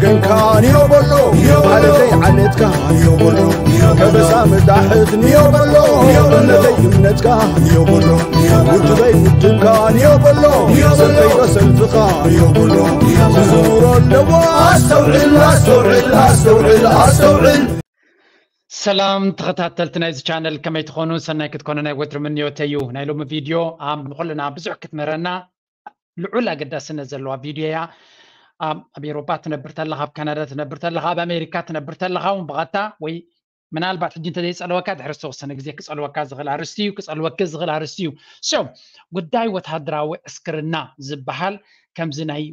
ግንካ ንዮ በሎ፣ ዓለተይ ዓለትካ ንዮ በሎ፣ ከበሳ መዳሕት ንዮ በሎ፣ እምነተይ እምነትካ ንዮ በሎ፣ ውድበይ ውድብካ ንዮ በሎ፣ ሰልፈይ ሰልፍኻ ንዮ በሎ፣ ክዝውሮ ኣለዎ። ኣስተውዕል ኣስተውዕል ኣስተውዕል ኣስተውዕል። ሰላም ተኸታተልቲ ናይዚ ቻነል፣ ከመይ ትኾኑ? ሰናይ ክትኮኑ ናይ ወትሪ ምንዮተይ እዩ። ናይ ሎሚ ቪድዮ ኣም ንኹልና ብዙሕ ክትምህረና ልዑል ኣገዳስነት ዘለዋ ቪድዮ እያ። ኣብ ኣብ ኤሮፓ ትነብር ተለኻ፣ ኣብ ካናዳ ትነብር ተለኻ፣ ኣብ ኣሜሪካ ትነብር ተለኻ እውን ብቐጥታ ወይ ምናልባት ሕጂ እንተዘይጸለወካ ድሕሪ ዝተወሰነ ግዜ ክጸልወካ ዝኽእል ኣርእስቲ እዩ፣ ክጸልወኪ ዝኽእል ኣርእስቲ እዩ። So ጉዳይ ወታደራዊ ዕስክርና ዝበሃል ከምዚ ናይ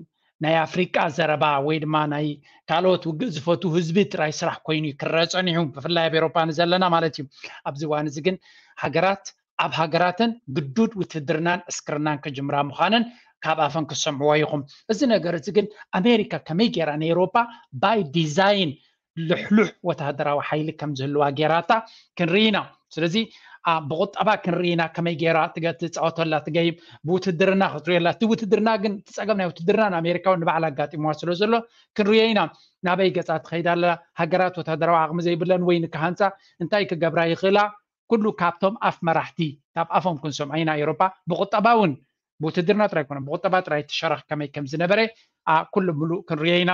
ናይ ኣፍሪቃ ዘረባ ወይ ድማ ናይ ካልኦት ውግእ ዝፈቱ ህዝቢ ጥራይ ስራሕ ኮይኑ እዩ ክረአ ጸኒሑ፣ ብፍላይ ኣብ ኤሮፓ ንዘለና ማለት እዩ። ኣብዚ እዋን እዚ ግን ሃገራት ኣብ ሃገራተን ግዱድ ውትድርናን ዕስክርናን ክጅምራ ምዃነን ካብ ኣፈን ክሰምዕዎ ኢኹም። እዚ ነገር እዚ ግን ኣሜሪካ ከመይ ገይራ ንኤሮፓ ባይ ዲዛይን ልሕሉሕ ወታደራዊ ሓይሊ ከም ዝህልዋ ገይራታ ክንርኢ ኢና። ስለዚ ብቁጠባ ክንርኢ ኢና፣ ከመይ ገይራ ትገ- ትፃወተላ ትገይም፣ ብውትድርና ክትሪኦላ። እቲ ውትድርና ግን፣ እቲ ፀገም ናይ ውትድርና ንኣሜሪካ እውን ንባዕላ ኣጋጢምዋ ስለ ዘሎ ክንሪኦ ኢና። ናበይ ገፃ ትኸይድ ኣላ? ሃገራት ወታደራዊ ዓቕሚ ዘይብለን ወይ ንክሃንፃ እንታይ ክገብራ ይኽእላ? ኩሉ ካብቶም ኣፍ መራሕቲ፣ ካብ ኣፎም ክንሰምዖ ኢና። ኤሮፓ ብቁጠባ እውን፣ ብውትድርና ጥራይ ኣይኮነን፣ ብቁጠባ ጥራይ እቲ ሸረኽ ከመይ ከም ዝነበረ ኣ፣ ኩሉ ምሉእ ክንሪኦ ኢና።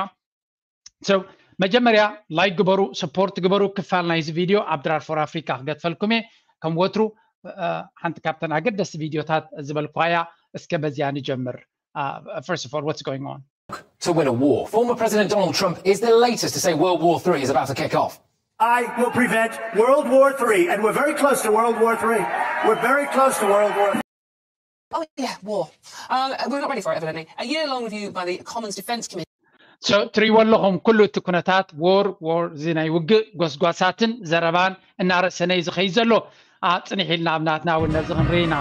So መጀመርያ ላይክ ግበሩ፣ ሰፖርት ግበሩ። ክፋል ናይዚ ቪድዮ ኣብ ድራር ፎር ኣፍሪካ ክገድፈልኩም እየ። ከም ወትሩ እ፣ ሓንቲ ካብተን ኣገደስቲ ቪድዮታት ዝበልኩዋ እያ። እስከ በዚያ ንጀምር። Uh, first of all, what's going on? To win a war. Former President Donald Trump is the latest to say World War Three is about to kick off. I will prevent World War Three, and we're very close to World War Three. We're very close to World War Three. Oh, yeah, war. Um, we're not ready for it, evidently. A year long review by the Commons Defence Committee. So ትሪእዎ ኣለኹም ኩሉ እቲ ኩነታት ወር ወር እዚ ናይ ውግእ ጎስጓሳትን ዘረባን እናረሰነ እዩ ዝኸይድ ዘሎ። ኣጽኒሕ ኢልና ኣብ ናትና እውን ነዚ ክንርኢ ኢና።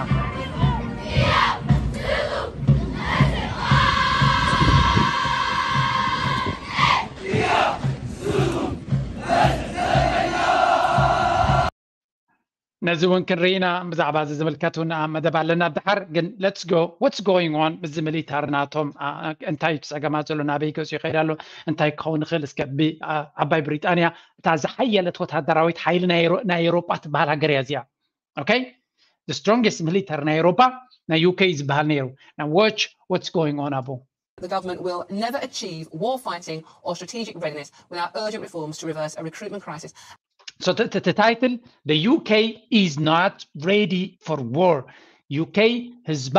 ነዚ እውን ክንርኢ ኢና። ብዛዕባ እዚ ዝምልከት እውን መደብ ኣለና ድሓር። ግን let's go, what's going on ምስዚ ሚሊታሪ ናቶም? እንታይ እዩ ጸገማት ዘሎ? ናበይ ገጹ ይኸይድ ኣሎ? እንታይ ክኸውን ይኽእል? እስከ ዓባይ ብሪጣንያ እታ ዝሓየለት ወታደራዊት ሓይሊ ናይ ኤሮጳ ትበሃል ሃገር እያ እዚኣ። Okay, the strongest military ናይ ኤሮጳ ናይ UK ዝበሃል ነይሩ። Now watch what's going on ኣቦ። The government will never achieve war fighting or strategic readiness without urgent reforms to reverse a recruitment crisis. So the, the, the title, the UK is not ready for war. UK ህዝባ፣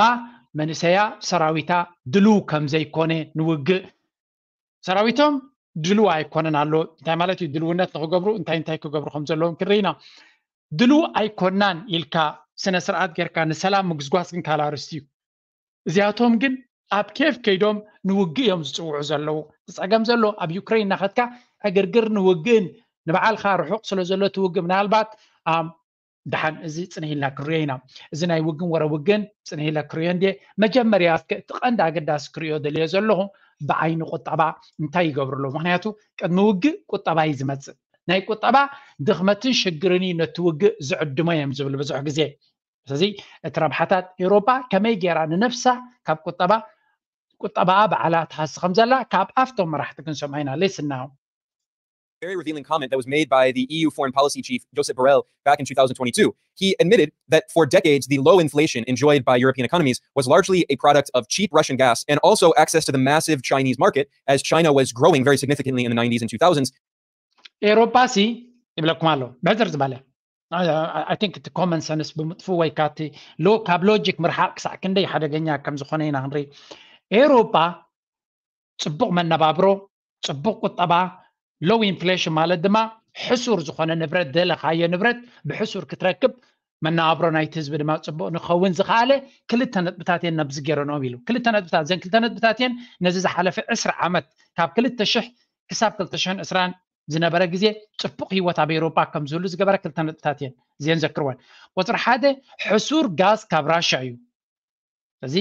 መንሰያ፣ ሰራዊታ ድልው ከም ዘይኮነ ንውግእ፣ ሰራዊቶም ድልው ኣይኮነን ኣሎ። እንታይ ማለት እዩ? ድልውነት ንክገብሩ እንታይ እንታይ ክገብሩ ከም ዘለዎም ክንርኢ ኢና። ድልው ኣይኮናን ኢልካ ስነ ስርዓት ጌርካ ንሰላም ምግስጓስ ግን ካልእ ኣርእስቲ እዩ። እዚኣቶም ግን ኣብ ኬፍ ከይዶም ንውግእ እዮም ዝፅውዑ ዘለዉ። እቲ ፀገም ዘሎ ኣብ ዩክሬን እናኸድካ ዕግርግር ንውግእን ንባዕልካ ርሑቕ ስለ ዘሎ እቲ ውግእ ምናልባት ኣም፣ ደሓን እዚ ፅንሕ ኢልና ክንሪኦ ኢና። እዚ ናይ ውግን ወረ ውግን ፅንሕ ኢለ ክሪኦ እንድየ። መጀመርያ እስከ እቲ ቀንዲ ኣገዳሲ ክሪኦ ደልዮ ዘለኹ ብዓይኒ ቁጠባ እንታይ ይገብሩ ኣለዉ? ምክንያቱ ቅድሚ ውግእ ቁጠባ እዩ ዝመፅእ። ናይ ቁጠባ ድኽመትን ሽግርን እዩ ነቲ ውግእ ዝዕድሞ እዮም ዝብል ብዙሕ ግዜ። ስለዚ እቲ ረብሓታት ኤውሮጳ ከመይ ገይራ ንነፍሳ ካብ ቁጠባ ቁጠባኣ ባዕላ ትሃሲ ከም ዘላ ካብ ኣፍቶም መራሕቲ ክንሰምዖ ኢና። Listen now. Very revealing comment that was made by the E U foreign policy chief Josep Borrell back in two thousand twenty-two. He admitted that for decades, the low inflation enjoyed by European economies was largely a product of cheap Russian gas and also access to the massive Chinese market, as China was growing very significantly in the nineties and two thousands. ኤውሮጳ ሲ ይብለኩም ኣሎ ብሕፅር ዝበለ I think እቲ common sense ብምጥፉ ወይ ካቲ ሎ ካብ ሎጂክ ምርሓቅ ክሳዕ ክንደይ ሓደገኛ ከም ዝኾነ ኢና ክንርኢ። ኤውሮጳ ፅቡቕ መነባብሮ፣ ፅቡቕ ቁጠባ፣ low inflation ማለት ድማ ሕሱር ዝኾነ ንብረት፣ ደለኻዮ ንብረት ብሕሱር ክትረክብ፣ መነባብሮ ናይቲ ህዝቢ ድማ ፅቡቕ ንኸውን ዝኸኣለ ክልተ ነጥብታት እየን ነብዚ ገይረንኦም ኢሉ። ክልተ ነጥብታት፣ እዘን ክልተ ነጥብታት እየን ነዚ ዝሓለፈ ዕስራ ዓመት ካብ ክልተ ሽሕ ክሳብ ክልተ ሽሕን ዕስራን ዝነበረ ግዜ ፅቡቕ ህይወት ኣብ ኤውሮጳ ከም ዝህሉ ዝገበረ ክልተ ነጥብታት እየን። እዚአን ዘክርወን። ቁፅሪ ሓደ፣ ሕሱር ጋዝ ካብ ራሻ እዩ። ስለዚ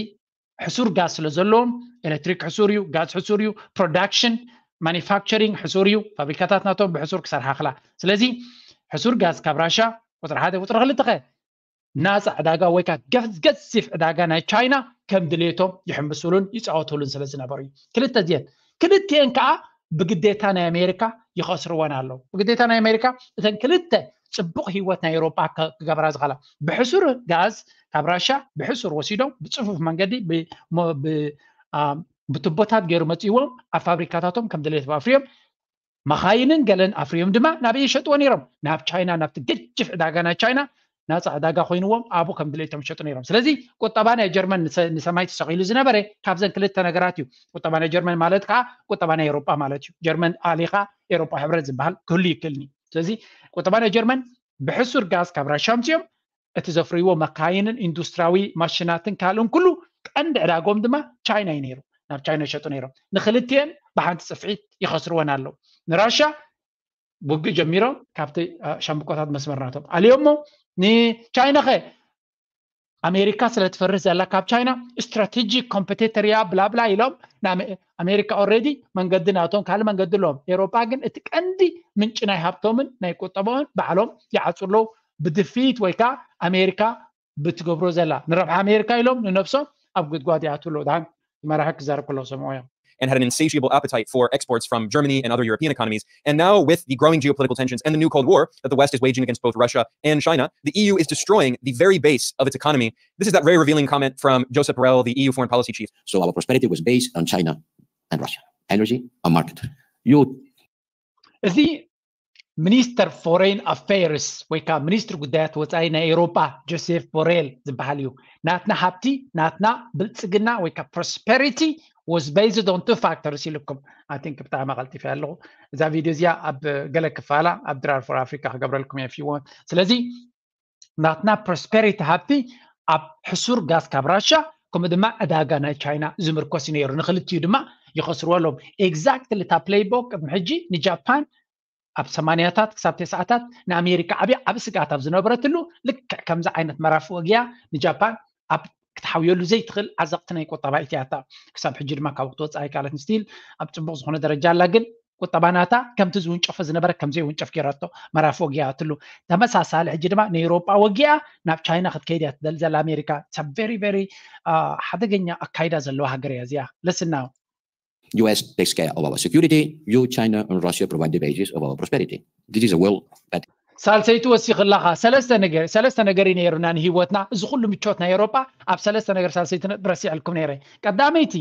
ሕሱር ጋዝ ስለ ዘለዎም ኤሌክትሪክ ሕሱር እዩ፣ ጋዝ ሕሱር እዩ፣ production manufacturing ሕሱር እዩ፣ ፋብሪካታት ናቶም ብሕሱር ክሰርሓ ክላ። ስለዚ ሕሱር ጋዝ ካብ ራሻ፣ ቁፅሪ ሓደ። ቁፅሪ ክልተ ኸ ናፃ ዕዳጋ ወይ ከዓ ገፍ- ገዚፍ ዕዳጋ ናይ ቻይና ከም ድሌቶም ይሕምስሉን ይፃወቱሉን ስለ ዝነበሩ እዩ። ክልተ እዚአን ክልቲአን ከዓ ብግዴታ ናይ ኣሜሪካ ይኸስርወን ኣለዉ። ብግዴታ ናይ ኣሜሪካ እተን ክልተ ፅቡቕ ህይወት ናይ ኤውሮጳ ክገብራ ዝኽእላ ብሕሱር ጋዝ ካብ ራሻ ብሕሱር ወሲዶም ብፅፉፍ መንገዲ ብቱቦታት ገይሩ መፅእዎም ኣብ ፋብሪካታቶም ከም ድሌት ኣፍርዮም መኻይንን ገለን ኣፍርዮም ድማ ናበይ ይሸጥዎ ነይሮም? ናብ ቻይና፣ ናብቲ ገጅፍ ዕዳጋ ናይ ቻይና ናፃ ዕዳጋ ኮይንዎም ኣብኡ ከም ድሌቶም ይሸጡ ነይሮም። ስለዚ ቁጠባ ናይ ጀርመን ንሰማይ ተሰቒሉ ዝነበረ ካብዘን ክልተ ነገራት እዩ። ቁጠባ ናይ ጀርመን ማለት ከዓ ቁጠባ ናይ ኤውሮጳ ማለት እዩ። ጀርመን ኣሊኻ ኤውሮጳ ሕብረት ዝበሃል ክህሉ ይክእልኒ። ስለዚ ቁጠባ ናይ ጀርመን ብሕሱር ጋዝ ካብ ራሻ ኣምፅኦም እቲ ዘፍርይዎ መካይንን ኢንዱስትሪያዊ ማሽናትን ካልእን ኩሉ ቀንዲ ዕዳጎም ድማ ቻይና እዩ ነይሩ። ናብ ቻይና ይሸጡ ነይሮም። ንክልቲኤን ብሓንቲ ፅፍዒት ይኸስርወን ኣለዉ። ንራሻ ውግእ ጀሚሮም ካብቲ ሻምብቆታት መስመር ናቶም ኣልዮሞ። ንቻይና ኸ ኣሜሪካ ስለ ትፈርህ ዘላ ካብ ቻይና ስትራቴጂክ ኮምፒቲተር እያ ብላብላ ኢሎም ኣሜሪካ ኦልሬዲ መንገዲ ናቶም ካልእ መንገዲ ኣለዎም። ኤውሮጳ ግን እቲ ቀንዲ ምንጪ ናይ ሃብቶምን ናይ ቁጠባኦምን ባዕሎም ይዓፁ ኣለዉ። ብድፊት ወይ ከዓ ኣሜሪካ ብትገብሮ ዘላ ንረብሓ ኣሜሪካ ኢሎም ንነብሶም ኣብ ጉድጓድ ይኣትዉ ኣለዉ። ድሓን መራሒ ክዛረብ ከለዉ ሰምዖ እዮም። and had an insatiable appetite for exports from Germany and other European economies. And now, with the growing geopolitical tensions and the new Cold War that the West is waging against both Russia and China, the E U is destroying the very base of its economy. This is that very revealing comment from Josep Borrell, the E U foreign policy chief. So our prosperity was based on China and Russia, energy and market. You እዚ ሚኒስተር ፎሬን ኣፌርስ ወይ ከዓ ሚኒስትሪ ጉዳያት ወፃኢ ናይ ኤውሮጳ ጆሴፍ ቦሬል ዝበሃል እዩ። ናትና ሃብቲ ናትና ብልፅግና ወይ ከዓ ፕሮስፐሪቲ was based on two factors ኢልኩም። I think ብጣዕሚ ቀልጢፈ ኣለኹ። እዛ ቪድዮ እዚኣ ኣብ ገለ ክፋላ ኣብ ድራር ፎር ኣፍሪካ ክገብረልኩም እየ if you want። ስለዚ ናትና ፕሮስፐሪቲ ሃብቲ ኣብ ሕሱር ጋዝ ካብ ራሻ ከምኡ ድማ ዕዳጋ ናይ ቻይና ዝምርኮስ እዩ ነይሩ። ንክልቲኡ ድማ ይኸስርዎ ኣለዎም። ኤግዛክትሊ እታ ፕሌይቦክ ቅድሚ ሕጂ ንጃፓን ኣብ ሰማንያታት ክሳብ ተስዓታት ንኣሜሪካ ዓብያ ዓብ ስግኣት ኣብ ዝነበረትሉ ልክዕ ከምዚ ዓይነት መራፍእ ወጊያ ንጃፓን ኣብ ክትሓውየሉ ዘይትኽእል ዓዘቕቲ ናይ ቁጠባ ኢትያታ ክሳብ ሕጂ ድማ ካብ ክትወፅኣ ኣይከኣለትን። ስቲል ኣብ ፅቡቕ ዝኾነ ደረጃ ኣላ፣ ግን ቁጠባ ናታ ከምቲ ዝውንጨፎ ዝነበረ ከም ዘይውንጨፍ ገይራቶ መራፍእ ወጊያትሉ። ተመሳሳሊ ሕጂ ድማ ንኤውሮጳ ወጊያ ናብ ቻይና ክትከይድ እያ ትደሊ ዘላ ኣሜሪካ። It's a very very ሓደገኛ ኣካይዳ ዘለዋ ሃገር እያ እዚኣ። ለስና U S takes care of our security, you, China, and Russia provide the basis of our prosperity. This is a world that ሳልሰይቲ ወሲኽላኻ ሰለስተ ነገር ሰለስተ ነገር እዩ ነይሩና ንህይወትና። እዚ ኩሉ ምቾት ናይ ኤውሮጳ ኣብ ሰለስተ ነገር ሳልሰይቲ ነጥቢ ረሲዐልኩም ነይረ። ቀዳመይቲ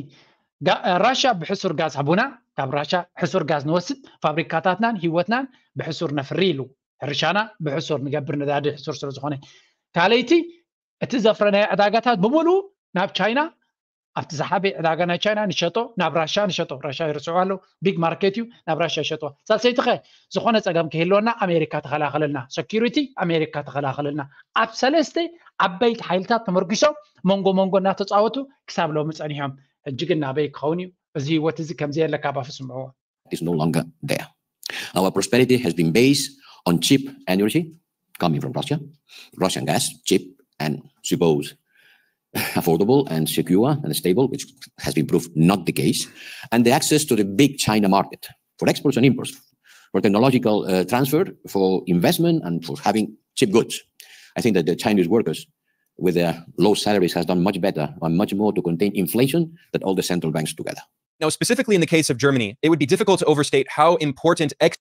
ራሻ ብሕሱር ጋዝ ሃቡና፣ ካብ ራሻ ሕሱር ጋዝ ንወስድ፣ ፋብሪካታትናን ህይወትናን ብሕሱር ነፍሪ ኢሉ ሕርሻና ብሕሱር ንገብር ነዳዲ ሕሱር ስለ ዝኾነ። ካልኣይቲ እቲ ዘፍረናዮ ዕዳጋታት ብምሉ ናብ ቻይና ኣብቲ ዝሓበ ዕዳጋ ናይ ቻይና ንሸጦ፣ ናብ ራሻ ንሸጦ። ራሻ ይርስዑ ኣለዉ፣ ቢግ ማርኬት እዩ፣ ናብ ራሻ ይሸጥዋ። ሳልሰይቲ ኸ ዝኾነ ፀገም ከይህልወና ኣሜሪካ ተኸላኸለልና፣ ሰኪሪቲ ኣሜሪካ ተኸላኸለልና። ኣብ ሰለስተ ዓበይቲ ሓይልታት ተመርኪሶም መንጎ መንጎ እናተፃወቱ ክሳብ ሎሚ ፀኒሖም። ሕጂ ግን ናበይ ክኸውን እዩ? እዚ ህይወት እዚ ከምዘየለ ካብ ኣፉ ስምዕዎ። Is no longer there. Our prosperity has been based on cheap energy coming from Russia, Russian gas, cheap and suppose affordable and secure and stable, which has been proved not the case, and the access to the big China market for exports and imports, for technological uh, transfer, for investment, and for having cheap goods. I think that the Chinese workers with their low salaries has done much better and much more to contain inflation than all the central banks together. Now, specifically in the case of Germany, it would be difficult to overstate how important ex-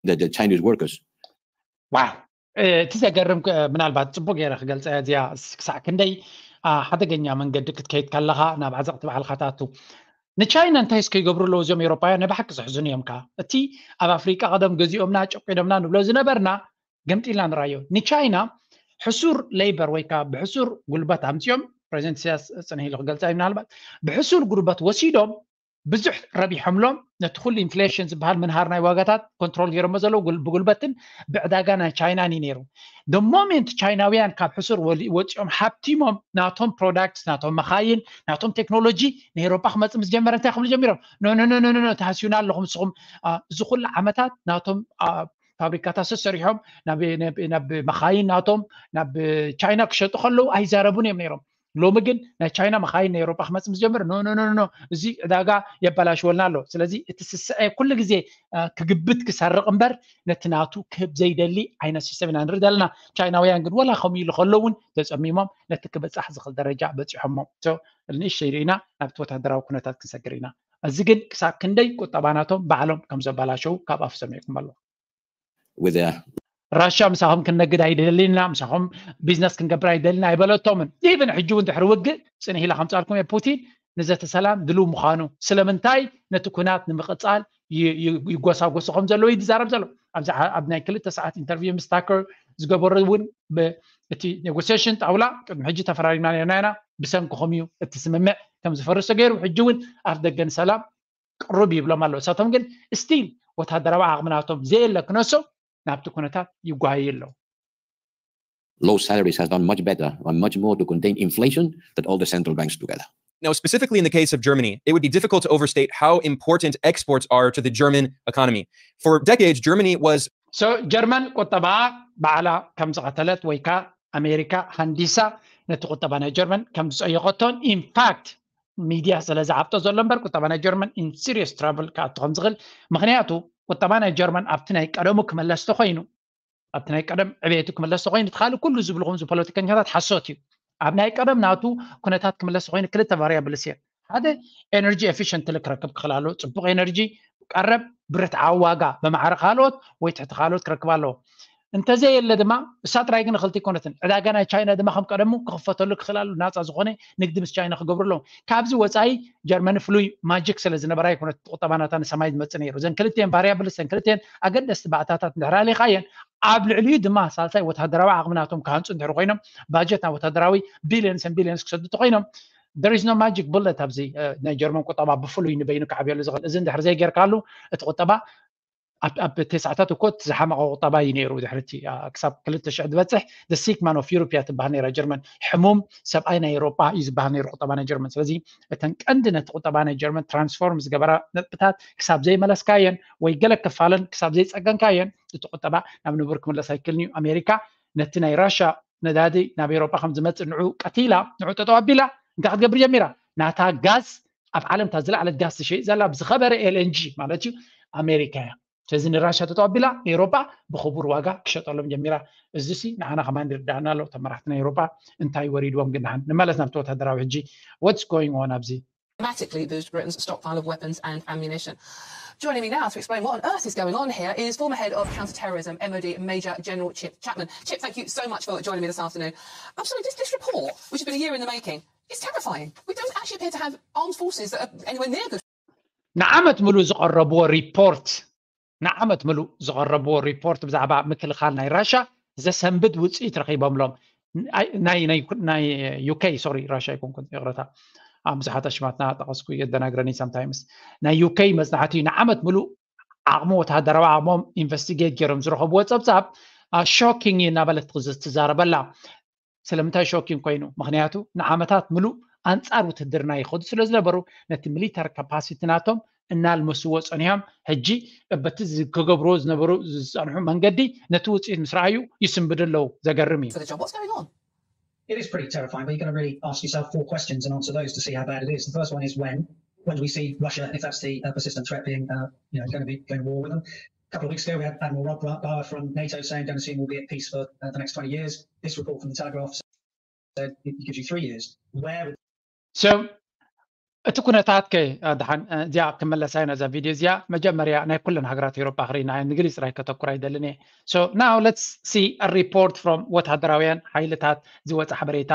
the, the Chinese workers. Wow. እቲ ዘገርም ምናልባት ፅቡቅ ገይረ ክገልፀ እዚኣ ክሳዕ ክንደይ ሓደገኛ መንገዲ ክትከይድ ከለካ ናብ ዓዘቅቲ ባዕልካ ትኣቱ። ንቻይና እንታይ እስከ ይገብሩ ኣለዉ እዚኦም ኤውሮፓውያን? ናይ ብሓቂ ዘሕዝኑ እዮም። ከዓ እቲ ኣብ ኣፍሪቃ ቀደም ገዚኦምና ጨቂኖምና ንብሎ ዝነበርና ገምጢልና ንራዮ። ንቻይና ሕሱር ሌበር ወይ ከዓ ብሕሱር ጉልበት ኣምፅኦም ፕሬዚደንት ኢሳያስ ፅንሕ ኢሉ ክገልፃ እዩ ምናልባት ብሕሱር ጉልበት ወሲዶም ብዙሕ ረቢሖምሎም። ነቲ ኩሉ ኢንፍሌሽን ዝበሃል ምንሃር ናይ ዋጋታት ኮንትሮል ገይሮሞ ዘለዉ ብጉልበትን ብዕዳጋ ናይ ቻይናን እዩ ነይሩ። ደ ሞሜንት ቻይናውያን ካብ ሕሱር ወፂኦም ሃብቲሞም ናቶም ፕሮዳክትስ ናቶም መኻይን ናቶም ቴክኖሎጂ ንኤውሮጳ ክመፅእ ምስ ጀመረ እንታይ ክብሉ ጀሚሮም? ኖ ኖ ኖ ተሃስዩና ኣለኹም ንስኹም። እዚ ኩሉ ዓመታት ናቶም ፋብሪካታት ሰሰሪሖም ናብ መኻይን ናቶም ናብ ቻይና ክሸጡ ከለዉ ኣይዛረቡን እዮም ነይሮም። ሎሚ ግን ናይ ቻይና መኻይን ናይ ኤውሮጳ ክመፅእ ምስ ጀምር ኖ ኖ ኖ እዚ ዕዳጋ የበላሽወልና ኣሎ። ስለዚ እቲ ስስዐ ኩሉ ግዜ ክግብት ክሰርቕ እምበር ነቲ ናቱ ክህብ ዘይደሊ ዓይነት ሲስተም ኢና ንርኢ ዘለና። ቻይናውያን ግን ወላ ከምኡ ኢሉ ከለውን ተፀሚሞም ነቲ ክበፃሕ ዝኽእል ደረጃ በፂሖሞ። ንእሽተይ ርኢና ናብቲ ወታደራዊ ኩነታት ክንሰግር ኢና። እዚ ግን ክሳብ ክንደይ ቁጠባ ናቶም ባዕሎም ከም ዘበላሸው ካብ ኣፉ ሰሚዕኩም ኣለኹ። with their ራሻ ምሳኹም ክንነግድ ኣይደልና፣ ምሳኹም ቢዝነስ ክንገብር ኣይደልና ኣይበለቶምን። ኢቨን ሕጂ እውን ድሕሪ ውግእ ጽንሕ ኢላ ከምጻልኩም እየ ፑቲን ንዘተ ሰላም ድልው ምዃኑ፣ ስለምንታይ ነቲ ኩናት ንምቕጻል ይ- ይ- ይጎሳጎሱ ከም ዘለዉ እዩ ዝዛረብ ዘሎ። ኣብዚ ዓ- ኣብ ናይ ክልተ ሰዓት ኢንተርቪው ምስ ታከር ዝገበሮ እውን ብ- እቲ ኔጎሲሽን ጣውላ ቅድሚ ሕጂ ተፈራሪምና ነርና ኢና፣ ብሰንክኹም እዩ እቲ ስምምዕ ከም ዝፈርስ ተገይሩ። ሕጂ እውን ኣፍ ደገ ንሰላም ቅሩብ ይብሎም ኣለዉ። እሳቶም ግን ስቲል ወታደራዊ ዓቕሚ ናቶም ዘየለ ክነሶ ናብቲ ኩነታት ይጓሃዩ ኣለዉ። low salaries has done much better and much more to contain inflation than all the central banks together. Now, specifically in the case of Germany, it would be difficult to overstate how important exports are to the German economy. For decades, Germany was So ጀርመን ቁጠባ ባዕላ ከም ዝቐተለት ወይ ከዓ ኣሜሪካ ሃንዲሳ ነቲ ቁጠባ ናይ ጀርመን ከም ዝፀየቐቶን ኢንፋክት ሚድያ ስለ ዝዓብጦ ዘሎ እምበር ቁጠባ ናይ ጀርመን in serious trouble ክኣቱ ከም ዝኽእል። ምክንያቱ ቁጠባ ናይ ጀርመን ኣብቲ ናይ ቀደሙ ክመለስ ተኮይኑ ኣብቲ ናይ ቀደም ዕቤቱ ክመለስ ተኮይኑ እቲ ካልእ ኩሉ ዝብልኹም እዚ ፖለቲከኛታት ሓሶት እዩ። ኣብ ናይ ቀደም ናቱ ኩነታት ክምለስ ኮይኑ ክልተ ቫሪያብልስ እየን። ሓደ ኤነርጂ ኤፊሽንትሊ ክረክብ ክኽእል ኣለዎ። ፅቡቅ ኤነርጂ ቀረብ ብርትዓዊ ዋጋ ብማዕረ ካልኦት ወይ ትሕቲ ካልኦት ክረክብ ኣለዎ። እንተዘየለ ድማ እሳ ጥራይ ግን ክልቲ ኣይኮነትን። ዕዳጋ ናይ ቻይና ድማ ከም ቀደሙ ክኽፈተሉ ክኽእል ኣሎ። ናፃ ዝኾነ ንግዲ ምስ ቻይና ክገብሩ ኣለዎም። ካብዚ ወፃኢ ጀርመኒ ፍሉይ ማጂክ ስለ ዝነበራ ኣይኮነት ቁጠባ ናታ ንሰማይ ዝመፅእ ነይሩ። እዘን ክልቲኤን ቫሪያብልስ እዘን ክልቲኤን ኣገደስቲ ባእታታት እንድሕር ኣሊኻየን ኣብ ልዕሊኡ ድማ ሳልሳይ ወታደራዊ ዓቕሚ ናቶም ክሃንፁ እንድሕር ኮይኖም ባጀት ናብ ወታደራዊ ቢልዮንስ ን ቢልዮንስ ክሰዱ እንተኮይኖም there is no magic bullet ኣብዚ ናይ ጀርመን ቁጠባ ብፍሉይ ንበይኑ ክዓብየሉ ዝኽእል። እዚ እንድሕር ዘይጌርካሉ እቲ ቁጠባ ኣብ ኣብ ተስዓታት እኮ እቲ ዝሓመቐ ቁጠባ እዩ ነይሩ። ድሕርቲ ክሳብ ክልተ ሽሕ ዝበፅሕ the sick man of Europe እያ ትበሃል ነይራ ጀርመን። ሕሙም ሰብኣይ ናይ ኤውሮጳ እዩ ዝበሃል ነይሩ ቁጠባ ናይ ጀርመን። ስለዚ እተን ቀንዲ ነቲ ቁጠባ ናይ ጀርመን ትራንስፎርም ዝገበራ ነጥብታት ክሳብ ዘይመለስካየን ወይ ገለ ክፋለን ክሳብ ዘይፀገንካየን እቲ ቁጠባ ናብ ንቡር ክምለስ ኣይክልን እዩ። ኣሜሪካ ነቲ ናይ ራሻ ነዳዲ ናብ ኤውሮጳ ከም ዝመፅእ ንዑ ቀቲላ ንዑ ጠጠው ኣቢላ እንታይ ክትገብር ጀሚራ? ናታ ጋዝ ኣብ ዓለም እታ ዝለዓለት ጋዝ ትሸይጥ ዘላ ብዝኸበረ ኤል ኤን ጂ ማለት እዩ ኣሜሪካ እያ። ስለዚ ንራሻ ጠጠው ኣቢላ ንኤውሮጳ ብኽቡር ዋጋ ክሸጠሎም ጀሚራ። እዚ ሲ ንዓና ከማን ይርዳእና ኣሎ። ተመራሕቲ ናይ ኤውሮጳ እንታይ ወሪድዎም ግን ንሓን ንመለስ ናብቲ ወታደራዊ ሕጂ what's going on ኣብዚ dramatically boost Britain's stockpile of weapons and ammunition. Joining me now to explain what on earth is going on here is former head of counterterrorism, M O D Major General Chip Chapman. Chip, thank you so much for joining me this afternoon. I'm sorry, this, this report, which has been a year in the making, is terrifying. We don't actually appear to have armed forces that are anywhere near good. ንዓመት ሙሉእ ዝቐረብዎ ሪፖርት ንዓመት ሙሉእ ዝቐረብዎ ሪፖርት ብዛዕባ ምክልኻል ናይ ራሻ ዘሰንብድ ውፅኢት ረኺቦምሎም። ናይ ናይ ዩኬ ሶሪ ራሻ ኣይኮንኩን ይቕረታ። ብዙሓት ኣሽማትና ጠቐስኩ የደናግረኒ sometimes። ናይ ዩኬ መፅናዕቲ እዩ ንዓመት ሙሉእ ዓቕሚ ወታደራዊ ዓቕሞም ኢንቨስቲጌት ገይሮም ዝረኸብዎ ፀብፃብ ሾኪንግ እዩ እናበለት ትዛረበላ። ስለምንታይ ሾኪንግ ኮይኑ? ምክንያቱ ንዓመታት ምሉእ ኣንፃር ውትድርና ይኸዱ ስለ ዝነበሩ ነቲ ሚሊታሪ ካፓሲቲ ናቶም እናልመስዎ ፀኒሖም። ሕጂ በቲ ክገብርዎ ዝነበሩ ዝፀንሑ መንገዲ ነቲ ውፅኢት ምስ ረኣዩ ይስንብዱ ኣለዉ። ዘገርም እዩ። For the job. What's going on? It is pretty terrifying, but you're going to really ask yourself four questions and answer those to see how bad it is. The first one is when. When do we see Russia, if that's the uh, persistent threat, being uh, you know going to be going to war with them? A couple of weeks ago, we had Admiral Rob Bauer from NATO saying, "Don't assume we'll be at peace for uh, the next twenty years." This report from the Telegraph said it gives you three years. Where So እቲ ኩነታት ከ ደሓን እዚኣ ክመለሳ ኢና እዛ ቪድዮ እዚኣ መጀመርያ ናይ ኩለን ሃገራት ኤውሮጳ ክርኢና እንግሊዝ ጥራይ ከተኩር ኣይደልን እየ። So now let's see a report from ወታደራውያን ሓይልታት ዝወፀ ሓበሬታ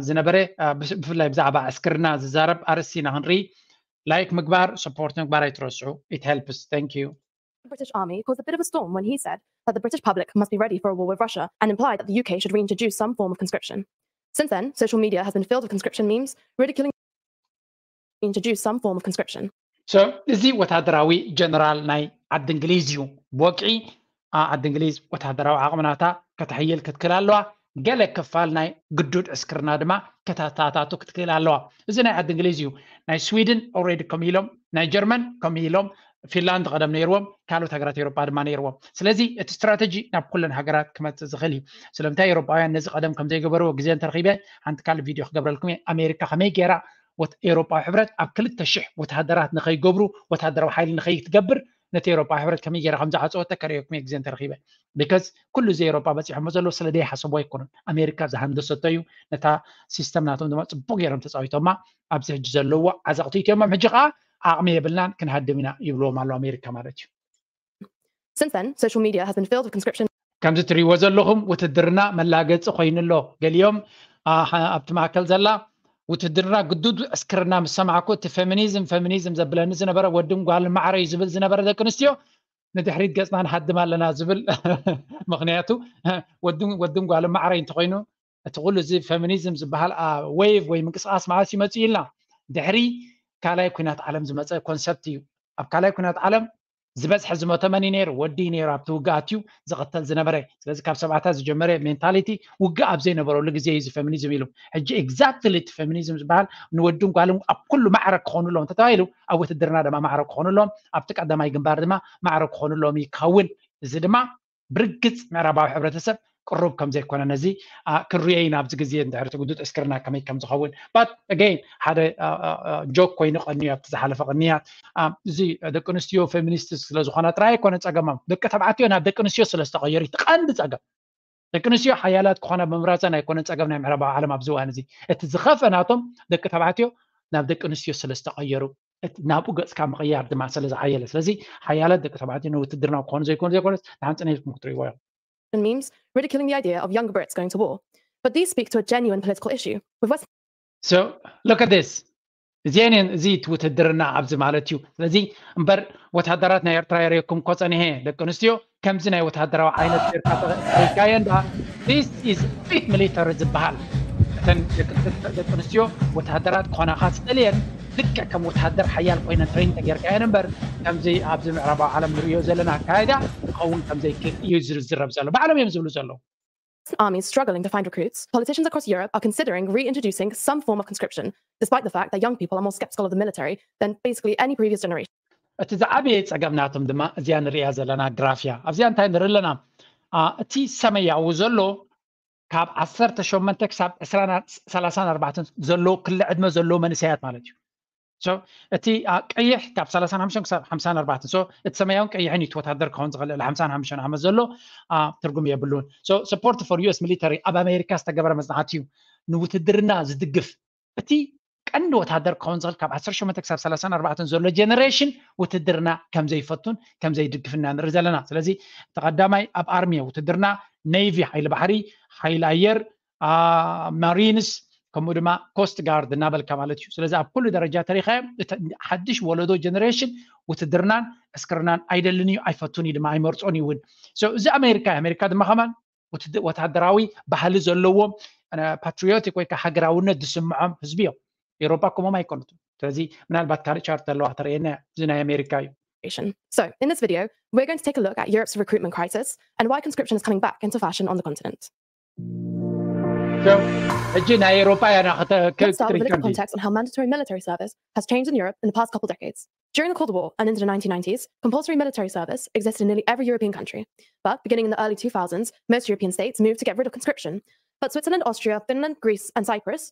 ዝነበረ ብፍላይ ብዛዕባ ዕስክርና ዝዛረብ ኣርእስቲ ኢና ክንርኢ። ላይክ ምግባር ሰፖርት ምግባር ኣይትረስዑ። It helps. Thank you. The British Army caused a bit of a storm when he said that the British public must be ready for a war with Russia and implied that the U K should reintroduce some form of conscription. Since then, social media has been filled with conscription memes, ridiculing introduce some form of conscription. So እዚ ወታደራዊ ጀነራል ናይ ዓዲ እንግሊዝ እዩ። ብወግዒ ዓዲ እንግሊዝ ወታደራዊ ዓቕምናታ ከተሕይል ክትክእል ኣለዋ። ገለ ክፋል ናይ ግዱድ ዕስክርና ድማ ከተታታቱ ክትክእል ኣለዋ። እዚ ናይ ዓዲ እንግሊዝ እዩ። ናይ ስዊድን ኦልሬዲ ከምኡ ኢሎም፣ ናይ ጀርመን ከምኡ ኢሎም፣ ፊንላንድ ቀደም ነይርዎም፣ ካልኦት ሃገራት ኤውሮጳ ድማ ነይርዎም። ስለዚ እቲ ስትራተጂ ናብ ኩለን ሃገራት ክመፅእ ዝኽእል እዩ። ስለምንታይ ኤውሮጳውያን ነዚ ቀደም ከም ዘይገበርዎ ግዜ እንተረኺበ ሓንቲ ካልእ ቪድዮ ክገብረልኩም እየ። ኣሜሪካ ከመይ ገይራ ኤውሮጳዊ ሕብረት ኣብ ክልተ ሽሕ ወተሃደራት ንኸይገብሩ ወተሃደራዊ ሓይሊ ንኸይትገብር ነቲ ኤውሮጳዊ ሕብረት ከመይ ገይራ ከም ዝዓፀወቶ ከርእየኩም እየ ግዜ እንተረኺበ። ቢካዝ ኩሉ እዚ ኤውሮጳ በፂሖሞ ዘለዉ ስለ ዘይሓሰቡ ኣይኮኑን። ኣሜሪካ ዝሃንደሰቶ እዩ። ነታ ሲስተም ናቶም ድማ ፅቡቅ ገይሮም ተፃዊቶማ ኣብዚ ሕጂ ዘለዎ ዓዘቕቲ እትዮሞም። ሕጂ ከዓ ዓቕሚ የብልናን፣ ክንሃድም ኢና ይብልዎም ኣሎ ኣሜሪካ ማለት እዩ። Since then, social media has been filled with conscription. ከምዚ ትሪእዎ ዘለኹም ውትድርና መላገፂ ኮይኑ ኣሎ። ገሊኦም ኣብቲ ማእከል ዘላ ውትድርና ግዱድ ዕስክርና ምስ ሰማዕኩ እቲ ፌሚኒዝም ፌሚኒዝም ዘብለኒ ዝነበረ ወድን ጓልን ማዕረ እዩ ዝብል ዝነበረ ደቂ ኣንስትዮ ንድሕሪት ገፅና ንሃድም ኣለና ዝብል ምክንያቱ ወድን ጓልን ማዕረ እንተኮይኑ እቲ ኩሉ እዚ ፌሚኒዝም ዝበሃል ዌቭ ወይ ምንቅስቃስ መዓስ ይመፅእ ኢልና ድሕሪ ካልኣይ ኩናት ዓለም ዝመፀ ኮንሰፕት እዩ። ኣብ ካልኣይ ኩናት ዓለም ዝበዝሐ ዝሞተ መን እዩ ነይሩ? ወዲ እዩ ነይሩ። ኣብቲ ውግእ ኣትዩ ዝቐተል ዝነበረ። ስለዚ ካብ ሰብዓታት ዝጀመረ ሜንታሊቲ ውግእ ኣብ ዘይነበረሉ ግዜ እዩ እዚ ፌሚኒዝም ኢሉ። ሕጂ ኤግዛክትሊ እቲ ፌሚኒዝም ዝበሃል ንወድን ጓልን ኣብ ኩሉ ማዕረ ክኾኑሎም እንተተባሂሉ ኣብ ውትድርና ድማ ማዕረ ክኾኑሎም ኣብቲ ቀዳማይ ግንባር ድማ ማዕረ ክኾኑሎም ይካውን። እዚ ድማ ብርግፅ ምዕራባዊ ሕብረተሰብ ቅሩብ ከም ዘይኮነ ነዚ ክርዮ ኢና ኣብዚ ግዜ እንድሕር እቲ ግዱድ ዕስክርና ከመይ ከም ዝኸውን but again ሓደ ጆክ ኮይኑ ቀንዩ ኣብቲ ዝሓለፈ ቅንያት እዚ ደቂ ኣንስትዮ ፌሚኒስት ስለ ዝኾና ጥራይ ኣይኮነ ፀገሞም ደቂ ተባዕትዮ ናብ ደቂ ኣንስትዮ ስለ ዝተቐየሩ እቲ ቀንዲ ፀገም ደቂ ኣንስትዮ ሓያላት ክኾና ብምምራፀን ኣይኮነ ፀገም ናይ ምዕራባዊ ዓለም ኣብዚ እዋን እዚ እቲ ዝኸፍአ ናቶም ደቂ ተባዕትዮ ናብ ደቂ ኣንስትዮ ስለ ዝተቐየሩ ናብኡ ገፅካ ምቕያር ድማ ስለ ዝሓየለ ስለዚ ሓያላት ደቂ ተባዕትዮ ንውትድርና ክኾኑ ዘይኮኑ ዘይኮነስ ንሓንፅነ ኢልኩም ክትርእይዎ እዮም and memes ridiculing the idea of young Brits going to war. But these speak to a genuine political issue, with West So look at this እዚአን እዚ ውትድርና ኣብዚ ማለት እዩ ስለዚ እምበር ወታደራት ናይ ኤርትራ የርእየኩም እኮ ፀኒሐ ደቂ ኣንስትዮ ከምዚ ናይ ወታደራዊ ዓይነት ጌርካ ተሪካዮ እንዳ this is fit military ዝበሃል እተን ደቂ ኣንስትዮ ወታደራት ክኾናኻ ዝደልየን ልክዕ ከም ወታደር ሓያል ኮይነን ትሬን ተጌርካየን እምበር ከምዚ ኣብዚ ምዕራባዊ ዓለም ንሪኦ ዘለና ኣካይዳ ክኸውን ከም ዘይክእል እዩ ዝዝረብ ዘሎ ባዕሎም እዮም ዝብሉ ዘለዉ armies struggling to find recruits, politicians across Europe are considering reintroducing some form of conscription, despite the fact that young people are more skeptical of the military than basically any previous generation. እቲ ዝዓበየ ፀገም ናቶም ድማ እዚኣ ንሪኣ ዘለና ግራፍ እያ ኣብዚኣ እንታይ ንርኢ ኣለና እቲ ሰመያዊ ዘሎ ካብ ዓሰርተ ሸሞንተ ክሳብ ሰላሳን ኣርባዕተን ዘለዎ ክለ ዕድመ ዘለዎ መንእሰያት ማለት እዩ እቲ ቀይሕ ካብ ሰላሳን ሓሙሽተን ክሳብ ሓምሳን ኣርባዕተን እቲ ሰማያውን ቀይሕን እዩ ወታደር ክኸውን ዝኽእል ልዕሊ ሓምሳን ሓሙሽተን ዓመት ዘሎ ትርጉም የብሉን support for US military ኣብ ኣሜሪካ ዝተገበረ መፅናዕቲ እዩ ንውትድርና ዝድግፍ እቲ ቀንዲ ወታደር ክኸውን ዝኽእል ካብ ዓሰርተ ሸሞንተ ክሳብ ሰላሳን ኣርባዕተን ዘሎ ጀነሬሽን ውትድርና ከም ዘይፈቱን ከም ዘይድግፍን ኢና ንርኢ ዘለና ስለዚ እቲ ቀዳማይ ኣብ ኣርሚ ውትድርና ኔቪ ሓይሊ ባሕሪ ሓይሊ ኣየር ማሪንስ ከምኡ ድማ ኮስት ጋርድ እናበልካ ማለት እዩ ስለዚ ኣብ ኩሉ ደረጃ ተሪኻዮም ሓድሽ ወለዶ ጀነሬሽን ውትድርናን ዕስክርናን ኣይደልን እዩ ኣይፈቱን እዩ ድማ ኣይመርፆን እዩ እውን እዚ ኣሜሪካ ኣሜሪካ ድማ ከማን ወታደራዊ ባህሊ ዘለዎም ፓትሪዮቲክ ወይ ከዓ ሃገራውነት ዝስምዖም ህዝቢ እዮም ኤሮፓ ከምኦም ኣይኮኑትን ስለዚ ምናልባት ካልእ ቻርት ዘለዋ ተርእየና እዚ ናይ ኣሜሪካ እዩ So, in this video, we're going to take a look at Europe's recruitment crisis and why conscription is coming back into fashion on the continent. ሕጂ ናይ ኤሮፓ ያና Let's start with a little context on how mandatory military service has changed in Europe in the past couple decades. During the Cold War and into the nineteen nineties, compulsory military service existed in nearly every European country. But beginning in the early two thousands, most European states moved to get rid of conscription. But Switzerland, Austria, Finland, Greece, and Cyprus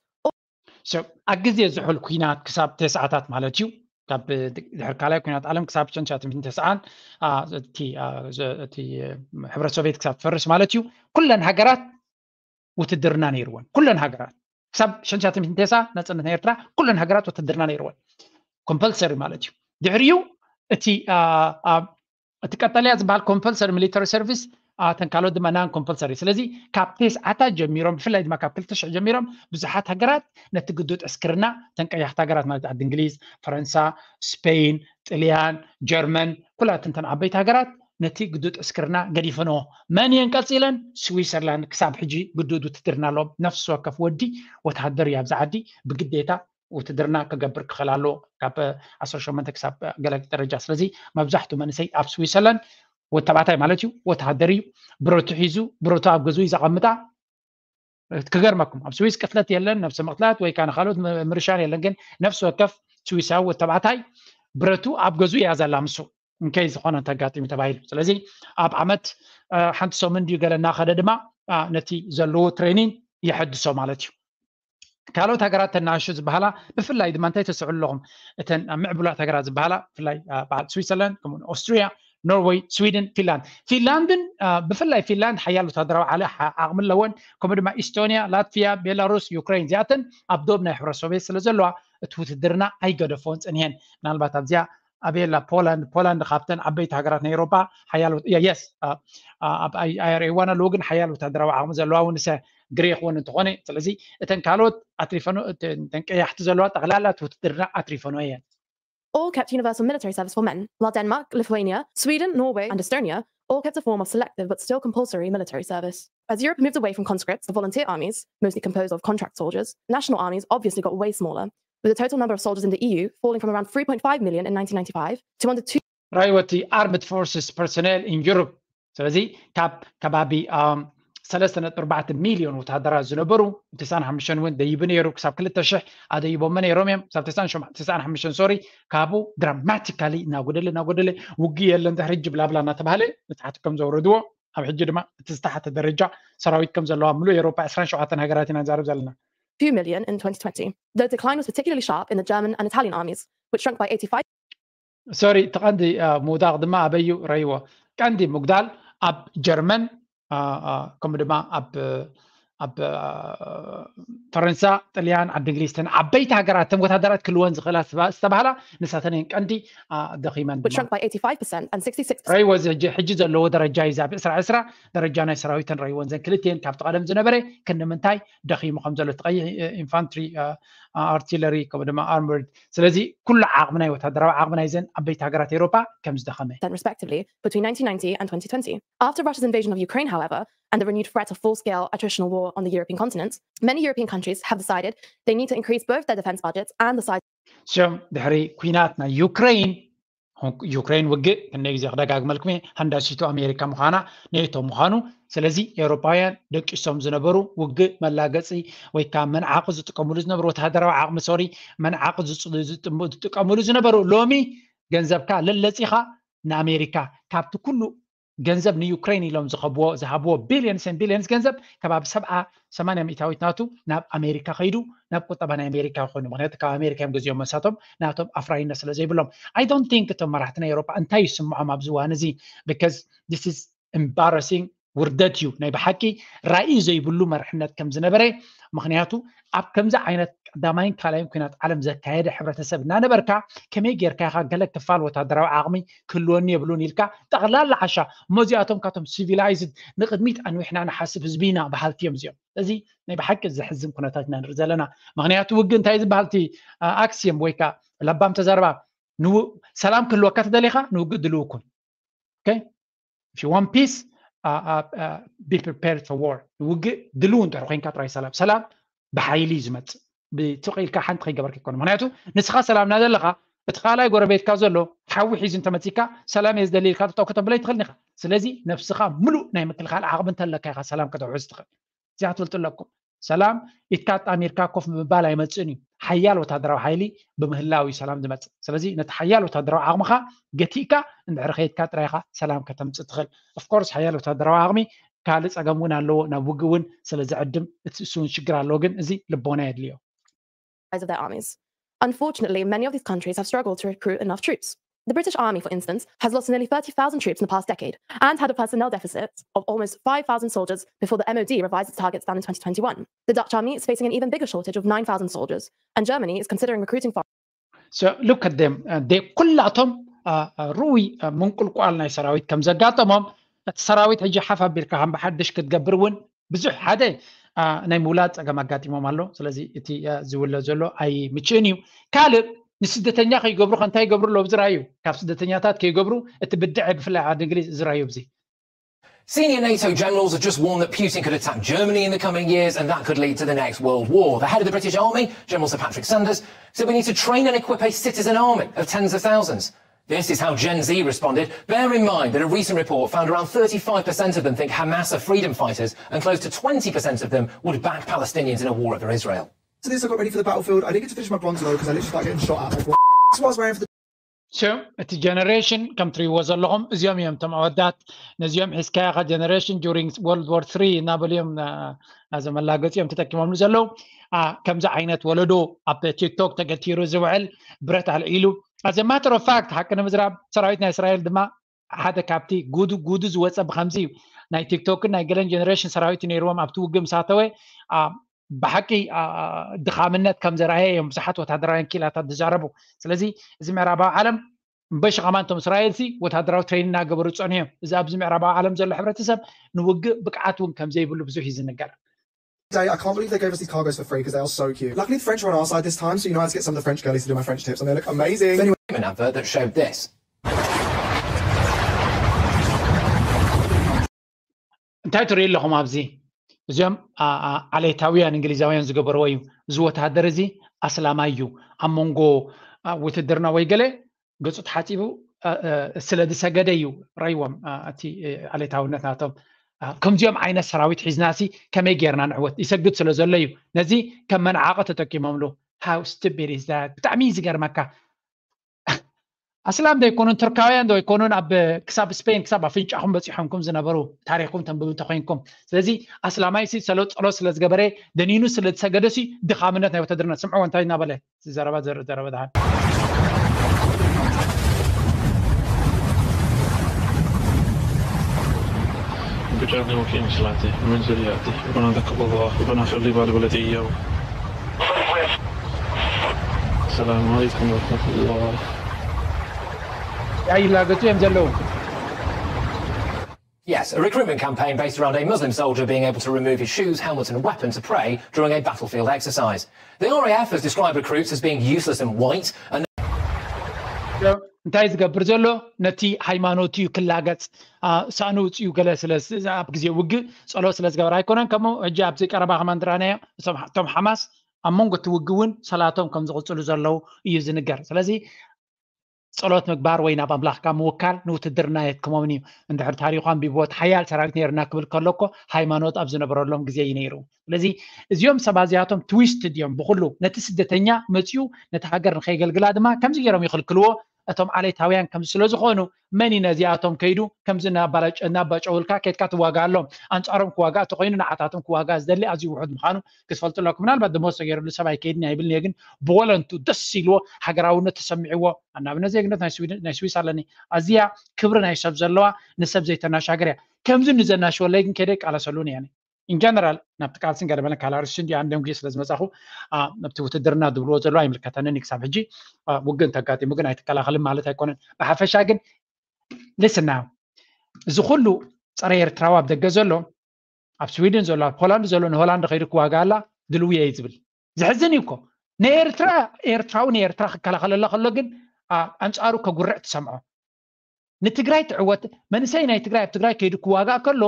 ኣብ ግዜ ዝሑል ኩናት ክሳብ ተስዓታት ማለት እዩ ካብ ድሕሪ ካልኣይ ኩናት ዓለም ክሳብ ሸንሻትምትን ተስዓን እቲ ሕብረት ሶቪየት ክሳብ ትፈርስ ማለት እዩ ኩለን ሃገራት ውትድርና ነይርወን ኩለን ሃገራት ክሳብ ሸንሻትምትን ተስዓ ናፅነት ናይ ኤርትራ ኩለን ሃገራት ውትድርና ነይርወን ኮምፐልሰሪ ማለት እዩ ድሕሪኡ እቲ እቲ ቀጠልያ ዝበሃል ኮምፐልሰሪ ሚሊተሪ ሰርቪስ ተን ካልኦት ድማ ናን ኮምፐልሰሪ ስለዚ ካብ ተስዓታት ጀሚሮም ብፍላይ ድማ ካብ ክልተ ሽሕ ጀሚሮም ብዙሓት ሃገራት ነቲ ግዱድ ዕስክርና ተን ቀያሕቲ ሃገራት ማለት ዓዲ እንግሊዝ ፈረንሳ ስፔን ጥልያን ጀርመን ኩላትን ተን ዓበይቲ ሃገራት ነቲ ግዱድ ዕስክርና ገዲፈንኦ መን እየን ቀፂለን ስዊሰርላንድ ክሳብ ሕጂ ግዱድ ውትድርና ኣለዎም ነፍሲ ወከፍ ወዲ ወተሃደር እዩ ኣብዚ ዓዲ ብግዴታ ውትድርና ክገብር ክኽእል ኣለዎ ካብ ዓሰርተ ሸሞንተ ክሳብ ገለ ደረጃ ስለዚ መብዛሕትኡ መንእሰይ ኣብ ስዊሰርላንድ ወተባዕታይ ማለት እዩ ወተሃደር እዩ ብረቱ ሒዙ ብረቱ ኣብ ገዝኡ እዩ ዘቐምጣ ክገርመኩም ኣብ ስዊስ ቅትለት የለን ነብሰ ምቕትላት ወይ ከዓ ንካልኦት ምርሻን የለን ግን ነፍሲ ወከፍ ስዊሳዊ ወተባዕታይ ብረቱ ኣብ ገዝኡ እያ ዘላ ምሱ እንከይ ዝኾነ እንተጋጢሙ ተባሂሉ ስለዚ ኣብ ዓመት ሓንቲ ሰሙን ድዩ ገለ እናኸደ ድማ ነቲ ዘለዎ ትሬኒንግ የሐድሶ ማለት እዩ ካልኦት ሃገራት ተናሹ ዝበሃላ ብፍላይ ድማ እንታይ ተስዕሉ ኣለኹም እተን ኣብ ምዕቡላት ሃገራት ዝበሃላ ብፍላይ በዓል ስዊሰርላንድ ከምኡ ኦስትሪያ ኖርወይ፣ ስዊድን፣ ፊንላንድ። ፊንላንድን ብፍላይ ፊንላንድ ሓያል ወታደራዊ ዓቕሚ ኣለወን። ከምኡ ድማ ኢስቶኒያ፣ ላትቪያ፣ ቤላሩስ፣ ዩክሬን፣ እዚኣተን ኣብ ዶብ ናይ ሕብረት ሶቪየት ስለ ዘለዋ እቲ ውትድርና ኣይገደፎን ጽንሄን። ምናልባት ኣብዚኣ ኣበየላ ፖላንድ ፖላንድ ካብተን ዓበይቲ ሃገራት ናይ ኤሮፓ ሓያል የስ ኣብ ኣይኣርኤዋን ኣለዎ ግን ሓያል ወታደራዊ ዓቕሚ ዘለዋ እውን ሰ ግሪክ እውን እንተኾነ ስለዚ እተን ካልኦት ኣትሪፈኖ እተን ቀያሕቲ ዘለዋ ጠቕላላ እቲ ውትድርና ኣትሪፈኖ እየን። All kept universal military service for men, while Denmark, Lithuania, Sweden, Norway, and Estonia all kept a form of selective but still compulsory military service. As Europe moved away from conscripts to volunteer armies, mostly composed of contract soldiers, national armies obviously got way smaller, with the total number of soldiers in the E U falling from around three point five million in nineteen ninety-five to under two ራይወቲ Armed Forces Personnel in Europe ስለዚ ካብ ከባቢ ሰለስተ ነጥቢ ኣርባዕተ ሚልዮን ወተሃደራት ዝነበሩ ተስዓን ሓሙሽተን እውን ደይቡ ነይሩ ክሳብ ክልተ ሽሕ ኣደይቦሞ ነይሮም እዮም ክሳብ ተስዓን ሓሙሽተን ሶሪ ካብኡ ድራማቲካሊ እናጎደለ እናጎደለ ውግእ የለን ድሕሪ ሕጂ ብላብላ እናተባሃለ ንታሕቲ ከም ዘውረድዎ ኣብ ሕጂ ድማ እቲ ዝተሓተ ደረጃ ሰራዊት ከም ዘለዋ ምሉእ ኤሮፓ ዕስራን ሸውዓተን ሃገራት ኢና ንዛረብ ዘለና two million in twenty twenty. The decline was particularly sharp in the German and Italian armies, which shrunk by eighty-five ሶሪ እቲ ቀንዲ ምውዳቕ ድማ ኣበዩ ረይዎ ቀንዲ ምጉዳል ኣብ ጀርመን ከምኡ ድማ ኣብ ኣብ ፈረንሳ ጥልያን ዓዲ እንግሊዝ ተን ዓበይቲ ሃገራት ተን ወታደራት ክልወን ዝኽእላ ዝተባህላ ንሳተን እየን ቀንዲ ደኺመን which shrunk by eighty-five percent and sixty-six percent ረይዎ እዚ ሕጂ ዘለዎ ደረጃ እዩ ዛብ ዕስራ ዕስራ ደረጃ ናይ ሰራዊተን ረይወን ዘን ክልትኤን ካብቲ ቀደም ዝነበረ ክንዲ ምንታይ ደኺሙ ከም ዘሎ እቲ ቀይሕ ኢንፋንትሪ ኣርቲለሪ ከምኡ ድማ ኣርመርድ ስለዚ ኩሉ ዓቕሚ ናይ ወታደራዊ ዓቕሚ ናይዘን ዓበይቲ ሃገራት ኤሮፓ ከም ዝደኸመ percent respectively between nineteen ninety and twenty twenty. After Russia's invasion of Ukraine, however, and the renewed threat of full-scale attritional war on the European continent, many European countries have decided they need to increase both their defense budgets and the size ሶም ድሕሪ ኩናት ናይ ዩክሬን ዩክሬን ውግእ ክንደይ ግዜ ክደጋግመልኩም እየ ሃንዳሲቱ ኣሜሪካ ምዃና ኔቶ ምዃኑ ስለዚ ኤውሮፓውያን ደቂሶም ዝነበሩ ውግእ መላገፂ ወይ ከዓ መንዓቂ ዝጥቀምሉ ዝነበሩ ወተሃደራዊ ዓቕሚ ሶሪ መንዓቂ ዝጥቀምሉ ዝነበሩ ሎሚ ገንዘብካ ለለፂኻ ንኣሜሪካ ካብቲ ኩሉ ገንዘብ ንዩክሬን ኢሎም ዝኸብዎ ዝሃብዎ billions and billions ገንዘብ ከባቢ ሰብዓ ሰማንያ ሚእታዊት ናቱ ናብ ኣሜሪካ ከይዱ ናብ ቁጠባ ናይ ኣሜሪካ ኮይኑ ምክንያቱ ካብ ኣሜሪካ እዮም ገዚኦም መሳቶም ናቶም ኣፍራይነት ስለ ዘይብሎም I don't think እቶም መራሕቲ ናይ ኤሮፓ እንታይ ይስምዖም ኣብዚ እዋን እዚ because this is embarrassing ውርደት እዩ ናይ ብሓቂ ራእይ ዘይብሉ መርሕነት ከም ዝነበረ ምክንያቱ ኣብ ከምዚ ዓይነት ቀዳማይን ካልኣይን ኩናት ዓለም ዘካየደ ሕብረተሰብ እናነበርካ ከመይ ጌርካ ኢኻ ገለ ክፋል ወታደራዊ ዓቕሚ ክህልወኒ የብሉን ኢልካ ጠቕላላ ዓሻ እሞ እዚኣቶም ካቶም civilized ንቕድሚት ኣንዊሕና ንሓስብ ህዝቢ ኢና በሃልቲ እዮም እዚኦም እዚ ናይ ብሓቂ ዘሕዝን ኩነታት ኢና ንርኢ ዘለና ምክንያቱ ውግእ እንታይ ዝበሃል እቲ axiom ወይ ከዓ ለባም ተዛረባ ሰላም ክህልወካ ትደሊኻ ንውግእ ድልው ኩን if you want peace be prepared for war ውግእ ድልው እንድሕር ኮይንካ ጥራይ ሰላም ሰላም ብሓይሊ እዩ ዝመፅእ ብትቕ ኢልካ ሓንቲ ከይገበርካ ይኮነ ምክንያቱ ንስኻ ሰላም እናዘለኻ እቲ ካልኣይ ጎረቤትካ ዘሎ ሓዊ ሒዙ እንተመፂካ ሰላም እየ ዝደሊ ኢልካ ተጠው ከተብሎ ይትኽእል ኢኻ ስለዚ ነብስኻ ሙሉእ ናይ ምክልኻል ዓቕሚ እንተለካ ኢኻ ሰላም ከተውሕዝ ትኽእል እዚኣ ትፈልጡ ኣለኩም ሰላም ኢድካ ኣጣሚርካ ኮፍ ምባል ኣይመፅእን እዩ ሓያል ወታደራዊ ሓይሊ ብምህላው እዩ ሰላም ዝመፅእ ስለዚ ነቲ ሓያል ወታደራዊ ዓቕምኻ ገቲእካ እንድሕር ከይድካ ጥራይኻ ሰላም ከተምፅእ ትኽእል of course ሓያል ወታደራዊ ዓቕሚ ካልእ ፀገም እውን ኣለዎ ናብ ውግእ እውን ስለ ዝዕድም እቲ እሱ እውን ሽግር ኣለዎ ግን እዚ ልቦና የድልዮ size of their armies. Unfortunately, many of these countries have struggled to recruit enough troops. The British Army, for instance, has lost nearly thirty thousand troops in the past decade and had a personnel deficit of almost five thousand soldiers before the M O D revised its targets down in twenty twenty-one. The Dutch Army is facing an even bigger shortage of nine thousand soldiers, and Germany is considering recruiting foreign. So look at them. ኩላቶም ርኡይ ምንቁልቋል ናይ ሰራዊት ከም ዘጋጠሞም እቲ ሰራዊት ሕጂ ሓፍ ኣቢልካ ከም ብሓድሽ ክትገብር እውን ብዙሕ ሓደ ናይ ምውላድ ፀገም ኣጋጢሞም ኣሎ ስለዚ እቲ ዝውለ ዘሎ ኣይምችእን እዩ ካልእ ንስደተኛ ከይገብሩ ከንታይ ይገብሩ ኣለዉ ዝረኣዩ ካብ ስደተኛታት ከይገብሩ እቲ ብድዐ ብፍላይ ዓዲ እንግሊዝ ዝረኣዩ ብዚ Senior NATO generals have just warned that Putin could attack Germany in the coming years, and that could lead to the next world war. The head of the British Army, General Sir Patrick Sanders, said we need to train and equip a citizen army of tens of thousands. This is how Gen Z responded. Bear in mind that a recent report found around thirty-five percent of them think Hamas are freedom fighters, and close to twenty percent of them would back Palestinians in a war over Israel. So this I got ready for the battlefield. I didn't get to finish my bronze medal because I literally started getting shot at. Like, what? That's what I was wearing for the So እቲ generation ከም ትሪእዎ ዘለኹም እዚኦም እዮም እቶም ኣወዳት ነዚኦም ሒዝካያ ኻ generation during world war three እናበሉ እዮም ናዘ መላገፂኦም ተጠቂሞምሉ ዘለዉ ከምዚ ዓይነት ወለዶ ኣብ ቲክቶክ ተገቲሩ ዝውዕል ብረት ኣልዒሉ as a matter of fact ሓቂ ንምዝራብ ሰራዊት ናይ እስራኤል ድማ ሓደ ካብቲ ጉዱ ጉዱ ዝወፀ ብከምዚ እዩ። ናይ ቲክቶክን ናይ ገለን ጀነሬሽን ሰራዊት ነይርዎም ኣብቲ ውግእ ምስ ኣተወ ብሓቂ ድኻምነት ከም ዘርኣየ እዮም ብዙሓት ወታደራውያን ኪላታት ዝዛረቡ። ስለዚ እዚ ምዕራባዊ ዓለም በሽ ከማን እቶም እስራኤል ሲ ወታደራዊ ትሬኒንግ እናገበሩ ዝፀንሑ እዮም። እዚ ኣብዚ ምዕራባዊ ዓለም ዘሎ ሕብረተሰብ ንውግእ ብቅዓት እውን ከም ዘይብሉ ብዙሕ እዩ ዝንገር። Day, I can't believe they gave us these cargoes for free because they are so cute. Luckily, the French were on our side this time, so you know I had to get some of the French girlies to do my French tips, and they look amazing. Anyway, An advert that showed this. እንታይ ትርእዩ ኣለኹም ኣብዚ? እዚኦም ዓሌታውያን እንግሊዛውያን ዝገበርዎ እዩ። እዚ ወተሃደር እዚ ኣስላማይ እዩ። ኣብ መንጎ ውትድርና ወይ ገለ ገፁ ተሓፂቡ ስለ ዝሰገደ እዩ። ራይዎም እቲ ዓሌታውነት ናቶም። ከምዚኦም ዓይነት ሰራዊት ሒዝናሲ ከመይ ጌርና ንዕወት? ይሰግድ ስለ ዘሎ እዩ። ነዚ ከም መናዓቐ ተጠቂሞምሉ። How stupid is that? ብጣዕሚ እዩ ዝገርመካ። ኣስላም ዶ ኣይኮኑን፣ ቱርካውያን ዶ ኣይኮኑን፣ ኣብ ክሳብ ስፔን ክሳብ ኣፍንጫኹም በፂሖምኩም ዝነበሩ ታሪኽኩም ተንብቡ እንተኮይንኩም። ስለዚ ኣስላማይ ሲ ሰሎ ጸሎት ስለ ዝገበረ ደኒኑ ስለ ዝሰገደ ሲ ድኻምነት ናይ ወተድርነት ስምዕዎ እንታይ እናበለ ዝዘረባ ዘርኢ ዘረባ ድሓን بجاني وكيم صلاتي من زرياتي ربنا ذكر الله ربنا خلي بالي ولدي إياه. السلام عليكم ورحمة الله. ይላገጹ እዮም ዘለዉ። Yes, a recruitment campaign based around a Muslim soldier being able to remove his shoes, helmet, and weapon to pray during a battlefield exercise. The R A F has described recruits as being useless and white, and እንታይ ዝገብር ዘሎ ነቲ ሃይማኖት እዩ ክላገጽ ሳእኑ ውፅኡ ገለ ስለ ኣብ ግዜ ውግእ ጸሎት ስለ ዝገበር ኣይኮነን። ከምኡ ሕጂ ኣብዚ ቀረባ ከማን ዝረኣናዮ እቶም ሓማስ ኣብ መንጎ እቲ ውግእ እውን ሰላቶም ከም ዝቕፅሉ ዘለዉ እዩ ዝንገር። ስለዚ ጸሎት ምግባር ወይ ናብ ኣምላኽካ ምውካል ንውትድርና የትክሞምን እዩ። እንድሕር ታሪኹ ኣንቢብዎ እቲ ሓያል ሰራዊት ነይርና ክብል ከሎ እኮ ሃይማኖት ኣብ ዝነበረሎም ግዜ እዩ ነይሩ። ስለዚ እዚኦም ሰባት እዚኣቶም ትዊስትድ እዮም ብኩሉ። ነቲ ስደተኛ መፂኡ ነቲ ሃገር ንኸይገልግላ ድማ ከምዚ ገይሮም ይኽልክልዎ። እቶም ዓሌታውያን ከምዚ ስለ ዝኾኑ መን እዩ ነዚኣቶም ከይዱ ከምዚ እናባጨውልካ ከይድካ ትዋጋኣሎም? ኣንፃሮም ክዋጋእ ተኮይኑ ንዓታቶም ክዋጋእ ዝደሊ ኣዝዩ ውሑድ ምዃኑ ክትፈልጡ ኣለኩም። ምናልባት ደሞዝ ተገይሩሉ ሰብ ኣይከይድን ኣይብልን እየ፣ ግን ብወለንቱ ደስ ኢልዎ ሃገራውነት ተሰሚዕዎ ኣናብነት ዜግነት ናይ ስዊስ ኣለኒ። ኣዚያ ክብሪ ናይ ሰብ ዘለዋ ንሰብ ዘይተናሻገር እያ። ከምዚ ንዘናሽወለይ ግን ከይደ ይቃለሰሉን እያ። ኢንጀነራል ናብቲ ቃልስን ገለመለን ካላርስ ሽንዲ ኣንደም ግዜ ስለ ዝመጻኹ ናብቲ ውትድርና ዝብልዎ ዘለዉ ኣይምልከተንን ክሳብ ሕጂ። ውግእ እንተጋጢሙ ግን ኣይትከላኸልን ማለት ኣይኮነን። ብሓፈሻ ግን ልስና እዚ ኩሉ ጸረ ኤርትራዊ ኣብ ደገ ዘሎ ኣብ ስዊድን ዘሎ ኣብ ሆላንድ ዘሎ ንሆላንድ ከይዱ ክዋጋ ኣላ ድልውየ እዩ ዝብል። ዝሕዝን እዩ እኮ ንኤርትራ ኤርትራዊ ንኤርትራ ክከላኸለላ ከሎ ግን ኣንጻሩ ከጉርዕ ትሰምዖ። ንትግራይ ትዕወት መንእሰይ ናይ ትግራይ ኣብ ትግራይ ከይዱ ክዋጋእ ከሎ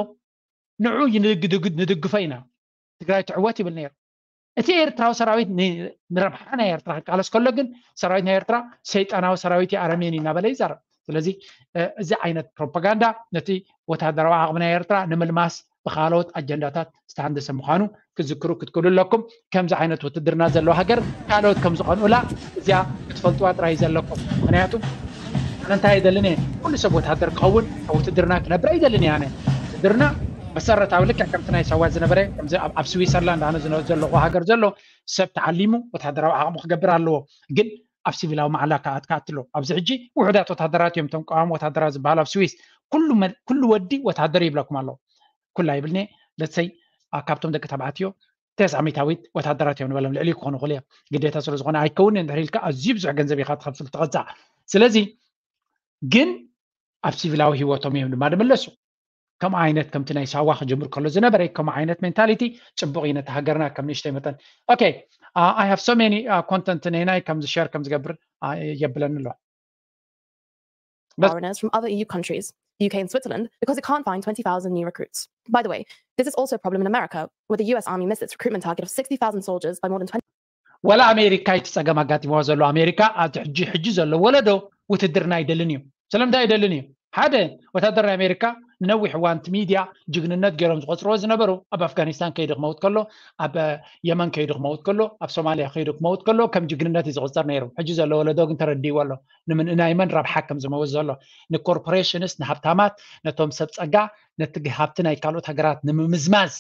ንዑ ንድግፈ ኢና ትግራይ ትዕወት ይብል ነይሩ። እቲ ኤርትራዊ ሰራዊት ንረብሓ ናይ ኤርትራ ክቃለስ ከሎ ግን ሰራዊት ናይ ኤርትራ ሰይጣናዊ ሰራዊት እዩ ኣረሜን እዩ እናበለ ይዛረብ። ስለዚ እዚ ዓይነት ፕሮፓጋንዳ ነቲ ወታደራዊ ዓቕሚ ናይ ኤርትራ ንምልማስ ብካልኦት ኣጀንዳታት ዝተሃንደሰ ምዃኑ ክትዝክሩ ክትክእሉ ኣለኩም። ከምዚ ዓይነት ውትድርና ዘለዎ ሃገር ካልኦት ከም ዝኾኑላ እዚኣ ክትፈልጥዋ ጥራይ ዘለኩም። ምክንያቱ ኣነ እንታይ ኣይደልን እየ፣ ኩሉ ሰብ ወታደር ክኸውን ኣብ ውትድርና ክነብር ኣይደልን እየ። ኣነ ውትድርና መሰረታዊ ልክዕ ከምቲ ናይ ሰዋት ዝነበረ ኣብ ስዊሰርላንድ ኣነ ዘለኹ ሃገር ዘሎ ሰብ ተዓሊሙ ወታደራዊ ዓቕሙ ክገብር ኣለዎ። ግን ኣብ ሲቪላዊ ማዕላ ክኣትካ ኣትሎ ኣብዚ ሕጂ ውሑዳት ወታደራት እዮም እቶም ቀዋሚ ወታደራት ዝበሃሉ ኣብ ስዊስ። ኩሉ ወዲ ወታደር ይብለኩም ኣለዉ። ኩላ ይብልኒ ለሰይ ካብቶም ደቂ ተባዕትዮ ተስዓ ሚታዊት ወታደራት እዮም ንበሎም ልዕሊ ክኾኑ ክእሉ እዮም። ግዴታ ስለ ዝኾነ ኣይከውን እንድሕር ኢልካ ኣዝዩ ብዙሕ ገንዘብ ኢኻ ትኸፍል ትቐፃዕ። ስለዚ ግን ኣብ ሲቪላዊ ህይወቶም እዮም ድማ ድምለሱ። ከምኡ ዓይነት ከምቲ ናይ ሳዋ ክጅምር ከሎ ዝነበረ ከምኡ ዓይነት ሜንታሊቲ ፅቡቅ እዩ ነቲ ሃገርና ከም ንእሽተይ መጠን። Okay, I have so many content ነናይ ከምዚ ሸር ከም ዝገብር የብለኒ ኣሎ። foreigners from other E U countries, the U K and Switzerland, because it can't find twenty thousand new recruits. By the way, this is also a problem in America, where the U S Army missed its recruitment target of sixty thousand soldiers by more than twenty. ወላ ኣሜሪካ እቲ ፀገም ኣጋጢምዋ ዘሎ ኣሜሪካ ኣብቲ ሕጂ ሕጂ ዘሎ ወለዶ ውትድርና ኣይደልን እዩ። ስለምንታይ ኣይደልን እዩ? ሓደ ወታደር ናይ ኣሜሪካ ንነዊሕ እዋን እቲ ሚድያ ጅግንነት ገይሮም ዝቆፅርዎ ዝነበሩ ኣብ ኣፍጋኒስታን ከይዱ ክመውት ከሎ ኣብ የመን ከይዱ ክመውት ከሎ ኣብ ሶማሊያ ከይዱ ክመውት ከሎ ከም ጅግንነት እዩ ዝቆፀር ነይሩ። ሕጂ ዘሎ ወለዶ ግን ተረዲእዎ ኣሎ ንምንእናይ መን ረብሓ ከም ዝመውት ዘሎ። ንኮርፖሬሽንስ ንሃብታማት ነቶም ሰብ ፀጋ ነቲ ሃብቲ ናይ ካልኦት ሃገራት ንምምዝማዝ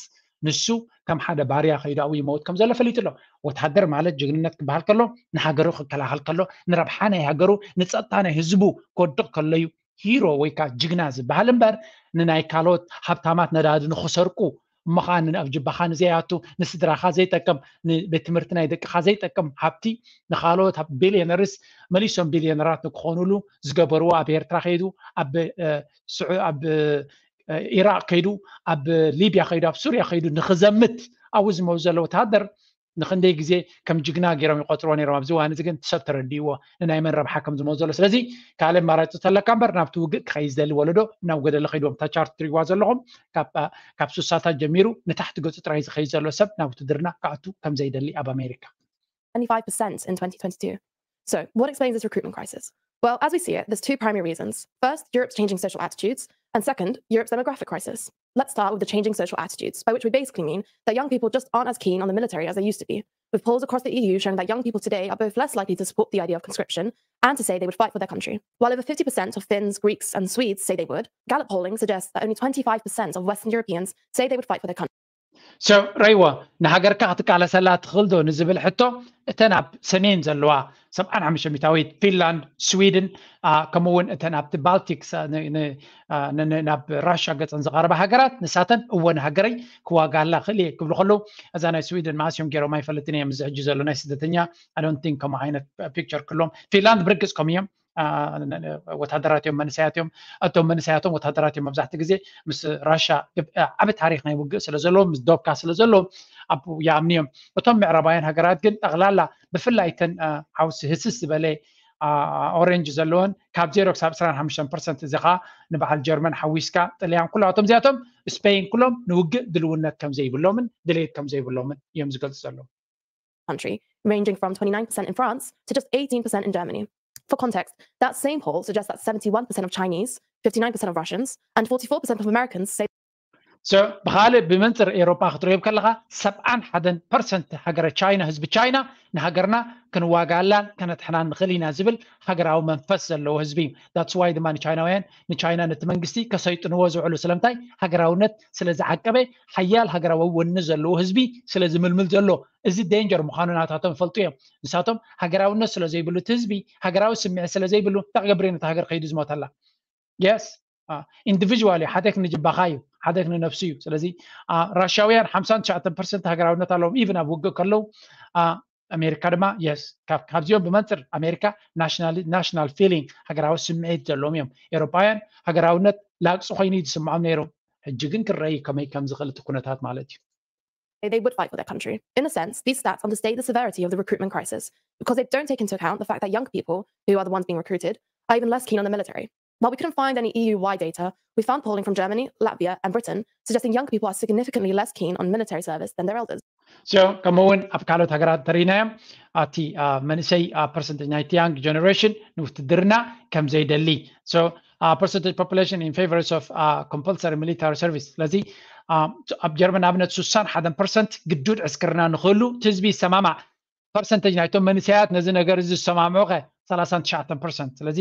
ንሱ ከም ሓደ ባርያ ከይዱ ኣብኡ ይመውት ከም ዘሎ ፈሊጡ ኣሎ። ወታደር ማለት ጅግንነት ክበሃል ከሎ ንሃገሩ ክከላኸል ከሎ ንረብሓ ናይ ሃገሩ ንፀጥታ ናይ ህዝቡ ክወድቕ ከሎ እዩ። ሂሮ ወይ ከዓ ጅግና ዝበሃል እምበር፣ ንናይ ካልኦት ሃብታማት ነዳዲ ንክሰርቁ፣ እሞ ከዓ ን-፣ ኣብ ጅባኻ ንዘይኣቱ፣ ንስድራኻ ዘይጠቅም፣ ንቤት ትምህርቲ ናይ ደቅኻ ዘይጠቅም ሃብቲ ንካልኦት ቢሊዮነርስ መሊሶም ቢሊዮነራት ንክኾኑሉ ዝገበርዎ፣ ኣብ ኤርትራ ከይዱ፣ ኣብ እ፣ ስዑ-፣ ኣብ እ፣ ኢራቅ ከይዱ፣ ኣብ ሊብያ ከይዱ፣ ኣብ ሱርያ ከይዱ ንክዘምት ኣብኡ ዝመው ዘሎ ወተሃደር ንክንደይ ግዜ ከም ጅግና ገይሮም ይቆፅርዎ ነይሮም። ኣብዚ እዋን እዚ ግን ሰብ ተረዲእዎ ንናይ መን ረብሓ ከም ዝመው ዘሎ። ስለዚ ካልእ ኣማራፂ ተለካ እምበር ናብቲ ውግእ ክኸይድ ዝደሊ ወለዶ ናብ ጎደለ ከይድዎም። እታ ቻርት ትሪእዋ ዘለኹም ካብ፣ ካብ ሱሳታት ጀሚሩ ንታሕቲ ገፁ ጥራይ ዝኸይድ ዘሎ ሰብ ናብ ውትድርና ክኣቱ ከም ዘይደሊ ኣብ ኣሜሪካ። twenty-five percent in twenty twenty-two. So, what explains this recruitment crisis? Well, as we see it, there's two primary reasons. First, Europe's changing social attitudes, and second, Europe's demographic crisis. Let's start with the changing social attitudes, by which we basically mean that young people just aren't as keen on the military as they used to be, with polls across the E U showing that young people today are both less likely to support the idea of conscription and to say they would fight for their country. While over fifty percent of Finns, Greeks, and Swedes say they would, Gallup polling suggests that only twenty-five percent of Western Europeans say they would fight for their country. So፣ ረይዎ፣ ንሃገርካ ክትቃለሰላ ትኽእል ዶ ንዝብል ሕቶ፣ እተን ኣብ ሰሜን ዘለዋ ሰብዓን ሓሙሽተ ሚእታዊት፣ ፊንላንድ፣ ስዊድን፣ አ፣ ከምኡ እውን እተን ኣብቲ ባልቲክስ፣ አ፣ ን-፣ ን-፣ አ፣ ን-፣ ን-፣ ናብ ራሻ ገፀን ዝቐረባ ሃገራት፣ ንሳተን እወ ንሃገረይ ክዋጋላ ክእል እየ ክብሉ ከለዉ፣ እዛ ናይ ስዊድን መዓስ እዮም ገይሮም ኣይፈልጥን እዮም። እዚ ሕጂ ዘሎ ናይ ስደተኛ፣ I don't think ከምኡ ዓይነት ፒክቸር ክህልዎም። ፊንላንድ ብርግፅ ከም እዮም፣ አ፣ ን-፣ ን-፣ ወታደራት እዮም፣ መንእሰያት እዮም። እቶም መንእሰያቶም ወታደራት እዮም። መብዛሕትኡ ግዜ ምስ ራሻ ግብ-፣ አ፣ ዓቢ ታሪክ ናይ ውግእ ስለ ዘለዎም፣ ምስ ዶብካ ስለ ዘለዎም፣ ኣብ ይኣምኑ እዮም። እቶም ምዕራባውያን ሃገራት ግን ጠቕላላ፣ ብፍላይ እተን፣ አ፣ ሓውሲ ህስስ ዝበለ፣ አ፣ ኦሬንጅ ዘለወን፣ ካብ ዜሮ ክሳብ ዕስራን ሓሙሽተን ፐርሰንት፣ እዚ ኸኣ ንበዓል ጀርመን ሓዊስካ፣ ጥልያን፣ ኩላቶም እዚኣቶም፣ ስፔን፣ ኩሎም ንውግእ ድልውነት ከም ዘይብሎምን ድሌት ከም ዘይብሎምን እዮም ዝገልጹ ዘለዉ። country, ranging from twenty-nine percent in France to just eighteen percent in Germany. For context, that same poll suggests that seventy-one percent of Chinese, fifty-nine percent of Russians, and forty-four percent of Americans say So፣ ብኻልእ ብመንፅር ኤውሮጳ ክትሪኦ ከለኻ፣ ሰብዓን ሓደን ፐርሰንት ሃገረ ቻይና፣ ህዝቢ ቻይና፣ ንሃገርና ክንዋጋላን ከነድሕናን ንኽእል ኢና ዝብል ሃገራዊ መንፈስ ዘለዎ ህዝቢ እዩ። That's why ድማ ንቻይናውያን፣ ንቻይና፣ ነቲ መንግስቲ ከሰይጥንዎ ዝውዕሉ። ስለምንታይ? ሃገራውነት ስለ ዝዓቀበ፣ ሓያል ሃገራዊ ወኒ ዘለዎ ህዝቢ ስለ ዝምልምል ዘሎ። እዚ ዴንጀር ምዃኑ ናታቶም ይፈልጡ እዮም። ንሳቶም ሃገራውነት ስለ ዘይብሉ፣ እቲ ህዝቢ ሃገራዊ ስምዒት ስለ ዘይብሉ፣ እንታይ ክገብር እዩ ነቲ ሃገር ከይዱ ዝሞተላ? የስ፣ ኢንዲቪጅዋል እዩ። ሓደ ክንጅባኻ እዩ፣ ሓደ ክንነፍሱ እዩ። ስለዚ፣ አ፣ ራሽያውያን ሓምሳን ትሽዓተን ፐርሰንት ሃገራውነት ኣለዎም፣ ኢቭን ኣብ ውግእ ከለዉ። አ፣ ኣሜሪካ ድማ የስ፣ ካብ፣ ካብዚኦም ብመንፅር ኣሜሪካ ናሽናል፣ ናሽናል ፊሊንግ፣ ሃገራዊ ስምዒት ዘለዎም እዮም። ኤውሮጳውያን ሃገራውነት ላግፂ ኮይኑ እዩ ዝስምዖም ነይሩ። ሕጂ ግን ክረኣይ ከመይ ከም ዝኽእል እቲ ኩነታት ማለት እዩ። they would fight for their country. In a sense, these stats understate the severity of the recruitment crisis because they don't take into account the fact that young people, who are the ones being recruited, are even less keen on the military. While we couldn't find any E U wide data, we found polling from Germany, Latvia, and Britain suggesting young people are significantly less keen on military service than their elders. So፣ ከምኡ እውን ኣብ ካልኦት ሃገራት እንተሪእናዮም፣ ኣቲ፣ አ፣ መንእሰይ፣ አ፣ ፐርሰንቴጅ ናይቲ ያንግ ጀነሬሽን ንውትድርና ከም ዘይደሊ። So፣ አ፣ percentage population in favors of፣ አ፣ compulsory military service። ስለዚ፣ አ፣ ኣብ ጀርመን ንኣብነት ሱሳን ሓደን ፐርሰንት ግዱድ ዕስክርና ንኽህሉ እቲ ህዝቢ ይሰማማዕ። ፐርሰንቴጅ ናይቶም መንእሰያት ነዚ ነገር እዚ ዝሰማምዑ ከ ሰላሳን ትሽዓተን ፐርሰንት። ስለዚ፣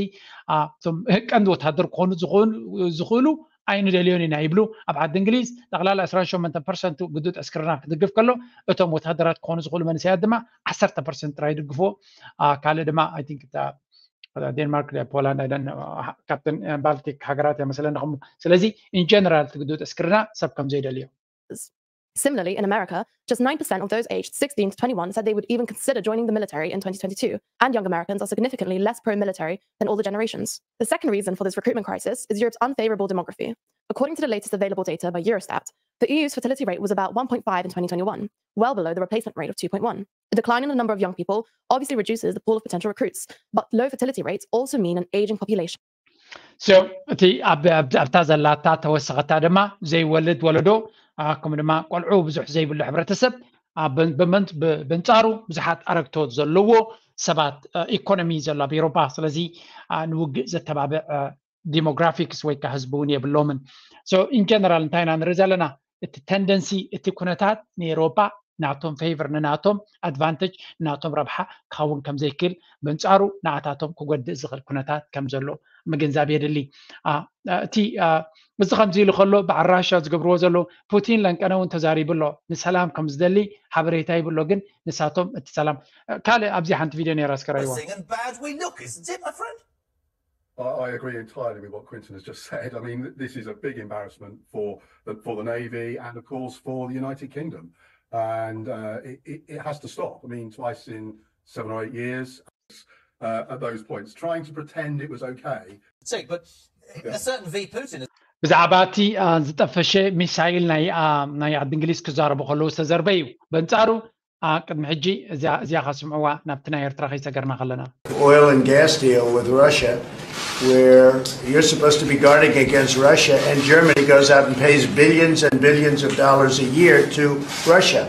አ፣ እቶም ቀንዲ ወታደር ክኾኑ ዝኽእሉ፣ ዝኽእሉ ኣይንደልዮን ኢና ይብሉ። ኣብ ዓዲ እንግሊዝ ጠቕላላ ዕስራን ሸሞንተን ፐርሰንት ግዱድ ዕስክርና ክድግፍ ከሎ፣ እቶም ወታደራት ክኾኑ ዝኽእሉ መንእሰያት ድማ ዓሰርተ ፐርሰንት ጥራይ ይድግፍዎ። አ፣ ካልእ ድማ፣ I think፣ እታ ዴንማርክ፣ ፖላንድ፣ I don't know፣ አ፣ ካብተን ባልቲክ ሃገራት እያ መሰለኒ ከምኡ። ስለዚ፣ ኢን ጀነራል፣ እቲ ግዱድ ዕስክርና ሰብ ከም ዘይደልዮ። Similarly, in America, just nine percent of those aged sixteen to twenty-one said they would even consider joining the military in twenty twenty-two, and young Americans are significantly less pro-military than older generations. The second reason for this recruitment crisis is Europe's unfavorable demography. According to the latest available data by Eurostat, the E U's fertility rate was about one point five in twenty twenty-one, well below the replacement rate of two point one. The decline in the number of young people obviously reduces the pool of potential recruits, but low fertility rates also mean an aging population. So፣ እቲ ኣብ-፣ ኣብ-፣ ኣብታ ዘላታ ተወሰኸታ ድማ ዘይወልድ ወለዶ፣ አ፣ ከምኡ ድማ ቆልዑ ብዙሕ ዘይብሉ ሕብረተሰብ፣ አ፣ ብ-፣ ብመን-፣ ብ-፣ ብንጻሩ ብዙሓት ኣረግቶት ዘለዎ ሰባት፣ አ፣ ኢኮኖሚ ዘሎ ኣብ ኤውሮጳ። ስለዚ፣ አ፣ ንውግእ ዘተባብዕ፣ አ፣ ዲሞግራፊክስ ወይ ከዓ ህዝቢ እውን የብሎምን። So፣ ኢን ጀነራል እንታይ ኢና ንርኢ ዘለና? እቲ ተንደንሲ፣ እቲ ኩነታት ንኤውሮጳ ናቶም ፌቨር፣ ንናቶም ኣድቫንቴጅ፣ ንናቶም ረብሓ ክኸውን ከም ዘይክእል፣ ብንጻሩ ንኣታቶም ክጎድእ ዝኽእል ኩነታት ከም ዘሎ ምግንዛብ የድሊ። አ፣ አ፣ እቲ፣ አ፣ እዚ ከምዚ ኢሉ ከሎ፣ በዓል ራሻ ዝገብርዎ ዘለዉ፣ ፑቲን ለንቀነ እውን ተዛሪቡ ኣሎ። ንሰላም ከም ዝደሊ ሓበሬታ ይብሎ፣ ግን ንሳቶም እቲ ሰላም፣ አ፣ ካልእ ኣብዚ ሓንቲ ቪድዮ ነይራ፣ እስከ ረእይዋ። Depressing and bad we look, isn't it, my friend? I, I agree entirely with what Quinton has just said. I mean, this is a big embarrassment for the, for the Navy and, of course, for the United Kingdom. And uh, it, it, it has to stop. I mean, twice in seven or eight years uh, at those points, trying to pretend it was okay. Say, but a certain V Putin has ብዛዕባ እቲ ዝጠፈሸ ሚሳይል ናይ ዓዲ እንግሊዝ ክዛረቡ ከለዉ ዝተዘርበ እዩ። በንጻሩ ቅድሚ ሕጂ እዚኣ ከስምዕዋ ናብቲ ናይ ኤርትራ ከይሰገርና ከለና oil and gas deal with Russia, where you're supposed to be guarding against Russia, and Germany goes out and pays billions and billions of dollars a year to Russia.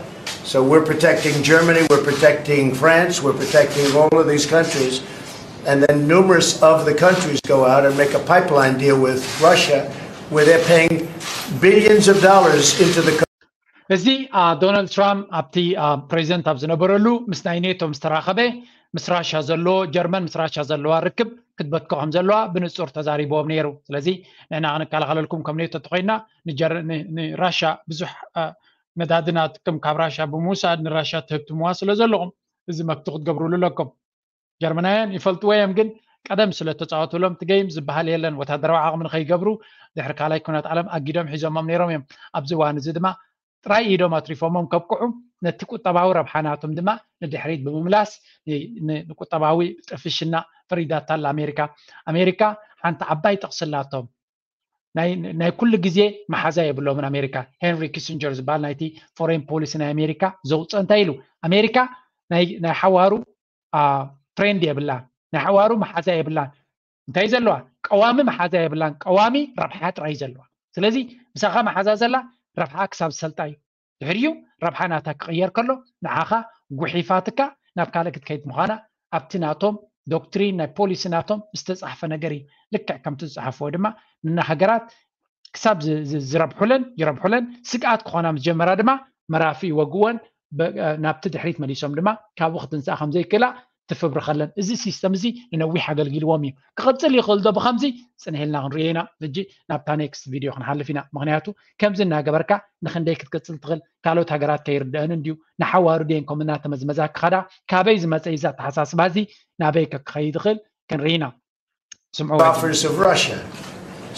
So we're protecting Germany, we're protecting France, we're protecting all of these countries. And then numerous of the countries go out and make a pipeline deal with Russia, where they're paying billions of dollars into the እዚ ዶናልድ ትራምፕ ኣብቲ ፕሬዚደንት ኣብ ዝነበረሉ ምስ ናይ ኔቶ ምስ ተራኸበ ምስ ራሻ ዘሎ ጀርመን ምስ ራሻ ዘለዋ ርክብ ክትበትኮ ከም ዘለዋ ብንጹር ተዛሪብዎም ነይሩ። ስለዚ ንሕና ክንከላኸለልኩም ከም ኔቶ ተኮይና ንራሻ ብዙሕ ነዳዲ ናትኩም ካብ ራሻ ብምውሳድ ንራሻ ትህብትምዋ ስለ ዘለኹም እዚ መፍትሒ ክትገብሩሉ ኣለኩም። ጀርመናውያን ይፈልጥዎ እዮም፣ ግን ቀደም ስለ ተፃወቱሎም እቲ ገይም ዝበሃል የለን። ወታደራዊ ዓቕሚ ንኸይገብሩ ድሕሪ ካልኣይ ኩናት ዓለም ኣጊዶም ሒዞሞም ነይሮም እዮም። ኣብዚ እዋን እዚ ድማ ጥራይ ኢዶም ኣትሪፎሞም ከብቅዑ ነቲ ቁጠባዊ ረብሓ ናቶም ድማ ንድሕሪት ብምምላስ ንቁጠባዊ ጥፍሽና ፈሪዳታ ኣላ ኣሜሪካ። ኣሜሪካ ሓንቲ ዓባይ ጥቕሲ ኣላቶም። ናይ ኩሉ ግዜ መሓዛ የብሎምን ኣሜሪካ። ሄንሪ ኪሲንጀር ዝበሃል ናይቲ ፎሬን ፖሊሲ ናይ ኣሜሪካ ዘውፅኦ እንታይ ኢሉ? ኣሜሪካ ናይ ሓዋሩ ፍሬንድ የብላን፣ ናይ ሓዋሩ መሓዛ የብላን። እንታይ ዘለዋ? ቀዋሚ መሓዛ የብላን። ቀዋሚ ረብሓ ጥራይ ዘለዋ። ስለዚ ምሳኻ መሓዛ ዘላ ረብሓ ክሳብ ዝሰልጣ እዩ። ድሕሪኡ ረብሓ ናታ ክቕየር ከሎ ንዓኻ ጉሒፋትካ ናብ ካልእ ክትከይድ ምዃና ኣብቲ ናቶም ዶክትሪን ናይ ፖሊሲ ናቶም ዝተፃሕፈ ነገር እዩ። ልክዕ ከምቲ ዝፀሓፍዎ ድማ ንና ሃገራት ክሳብ ዝረብሑለን ይረብሑለን ስግኣት ክኾና ምስ ጀመራ ድማ መራፊ ይወግወን ናብቲ ድሕሪት መሊሶም ድማ ካብኡ ክትንስኣ ከምዘይክእላ ትፍብርኸለን። እዚ ሲስተም እዚ ንነዊሕ ኣገልጊልዎም እዩ። ክቕፅል ይኽእል ዶ ብኸምዚ? ፅንሕ ኢልና ክንሪኦ ኢና። ሕጂ ናብታ ኔክስት ቪድዮ ክንሓልፍ ኢና። ምክንያቱ ከምዚ እናገበርካ ንክንደይ ክትቅፅል ትኽእል? ካልኦት ሃገራት ከይርድአን እንድዩ ንሓዋሩ ድየን ከም እናተመዝመዛ ክኸዳ? ካበይ ዝመፀ እዩ እዚ ኣተሓሳስባ እዚ ናበይ ከ ክኸይድ ይኽእል? ክንርኢ ኢና። ስምዑ offers of Russia.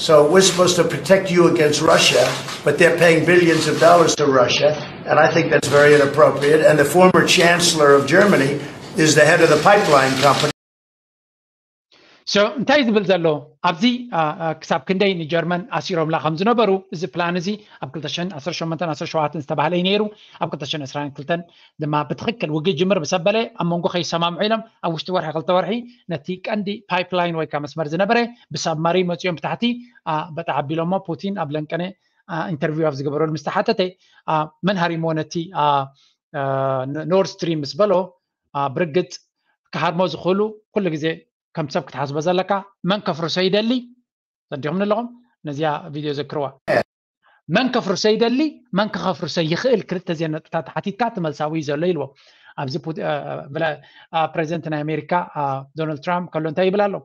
So we're supposed to protect you against Russia, but they're paying billions of dollars to Russia, and I think that's very inappropriate. And the former chancellor of Germany is the head of the pipeline company. So እንታይ ዝብል ዘሎ ኣብዚ ክሳብ ክንደይ ንጀርመን ኣሲሮምላ ከም ዝነበሩ እዚ ፕላን እዚ ኣብ ክልተ ሽሕን ዓሰርተ ሸሞንተን ዓሰርተ ሸውዓተን ዝተባህለ እዩ ነይሩ። ኣብ ክልተ ሽሕን ዕስራን ክልተን ድማ ብትኽክል ውግእ ጅምር ምስ ኣበለ ኣብ መንጎ ከይሰማምዑ ኢሎም ኣብ ውሽጢ ወርሒ ክልተ ወርሒ ነቲ ቀንዲ ፓይፕላይን ወይ ከዓ መስመር ዝነበረ ብሳብማሪን መፂኦም ብታሕቲ በጣ ኣቢሎሞ ፑቲን ኣብ ለንቀነ ኢንተርቪው ኣብ ዝገበረሉ ምስ ተሓተተ መን ሃሪሞ ነቲ ኖርድ ስትሪም ምስ በሎ ብርግፅ ክሃርሞ ዝኽእሉ ኩሉ ግዜ ከም ሰብ ክትሓስቦ ዘለካ መን ከፍርሶ ይደሊ ጸዲኹም ኣለኹም ነዚኣ ቪድዮ ዘክርዋ መን ከፍርሶ ይደሊ መን ከኸፍርሶ ይኽእል ክልተ ዜን ነጥብታት ተሓቲትካ ትመልሳዊ እዩ ዘሎ ኢልዎ ኣብዚ ፕሬዚደንት ናይ ኣሜሪካ ዶናልድ ትራምፕ ከሎ እንታይ ይብል ኣሎ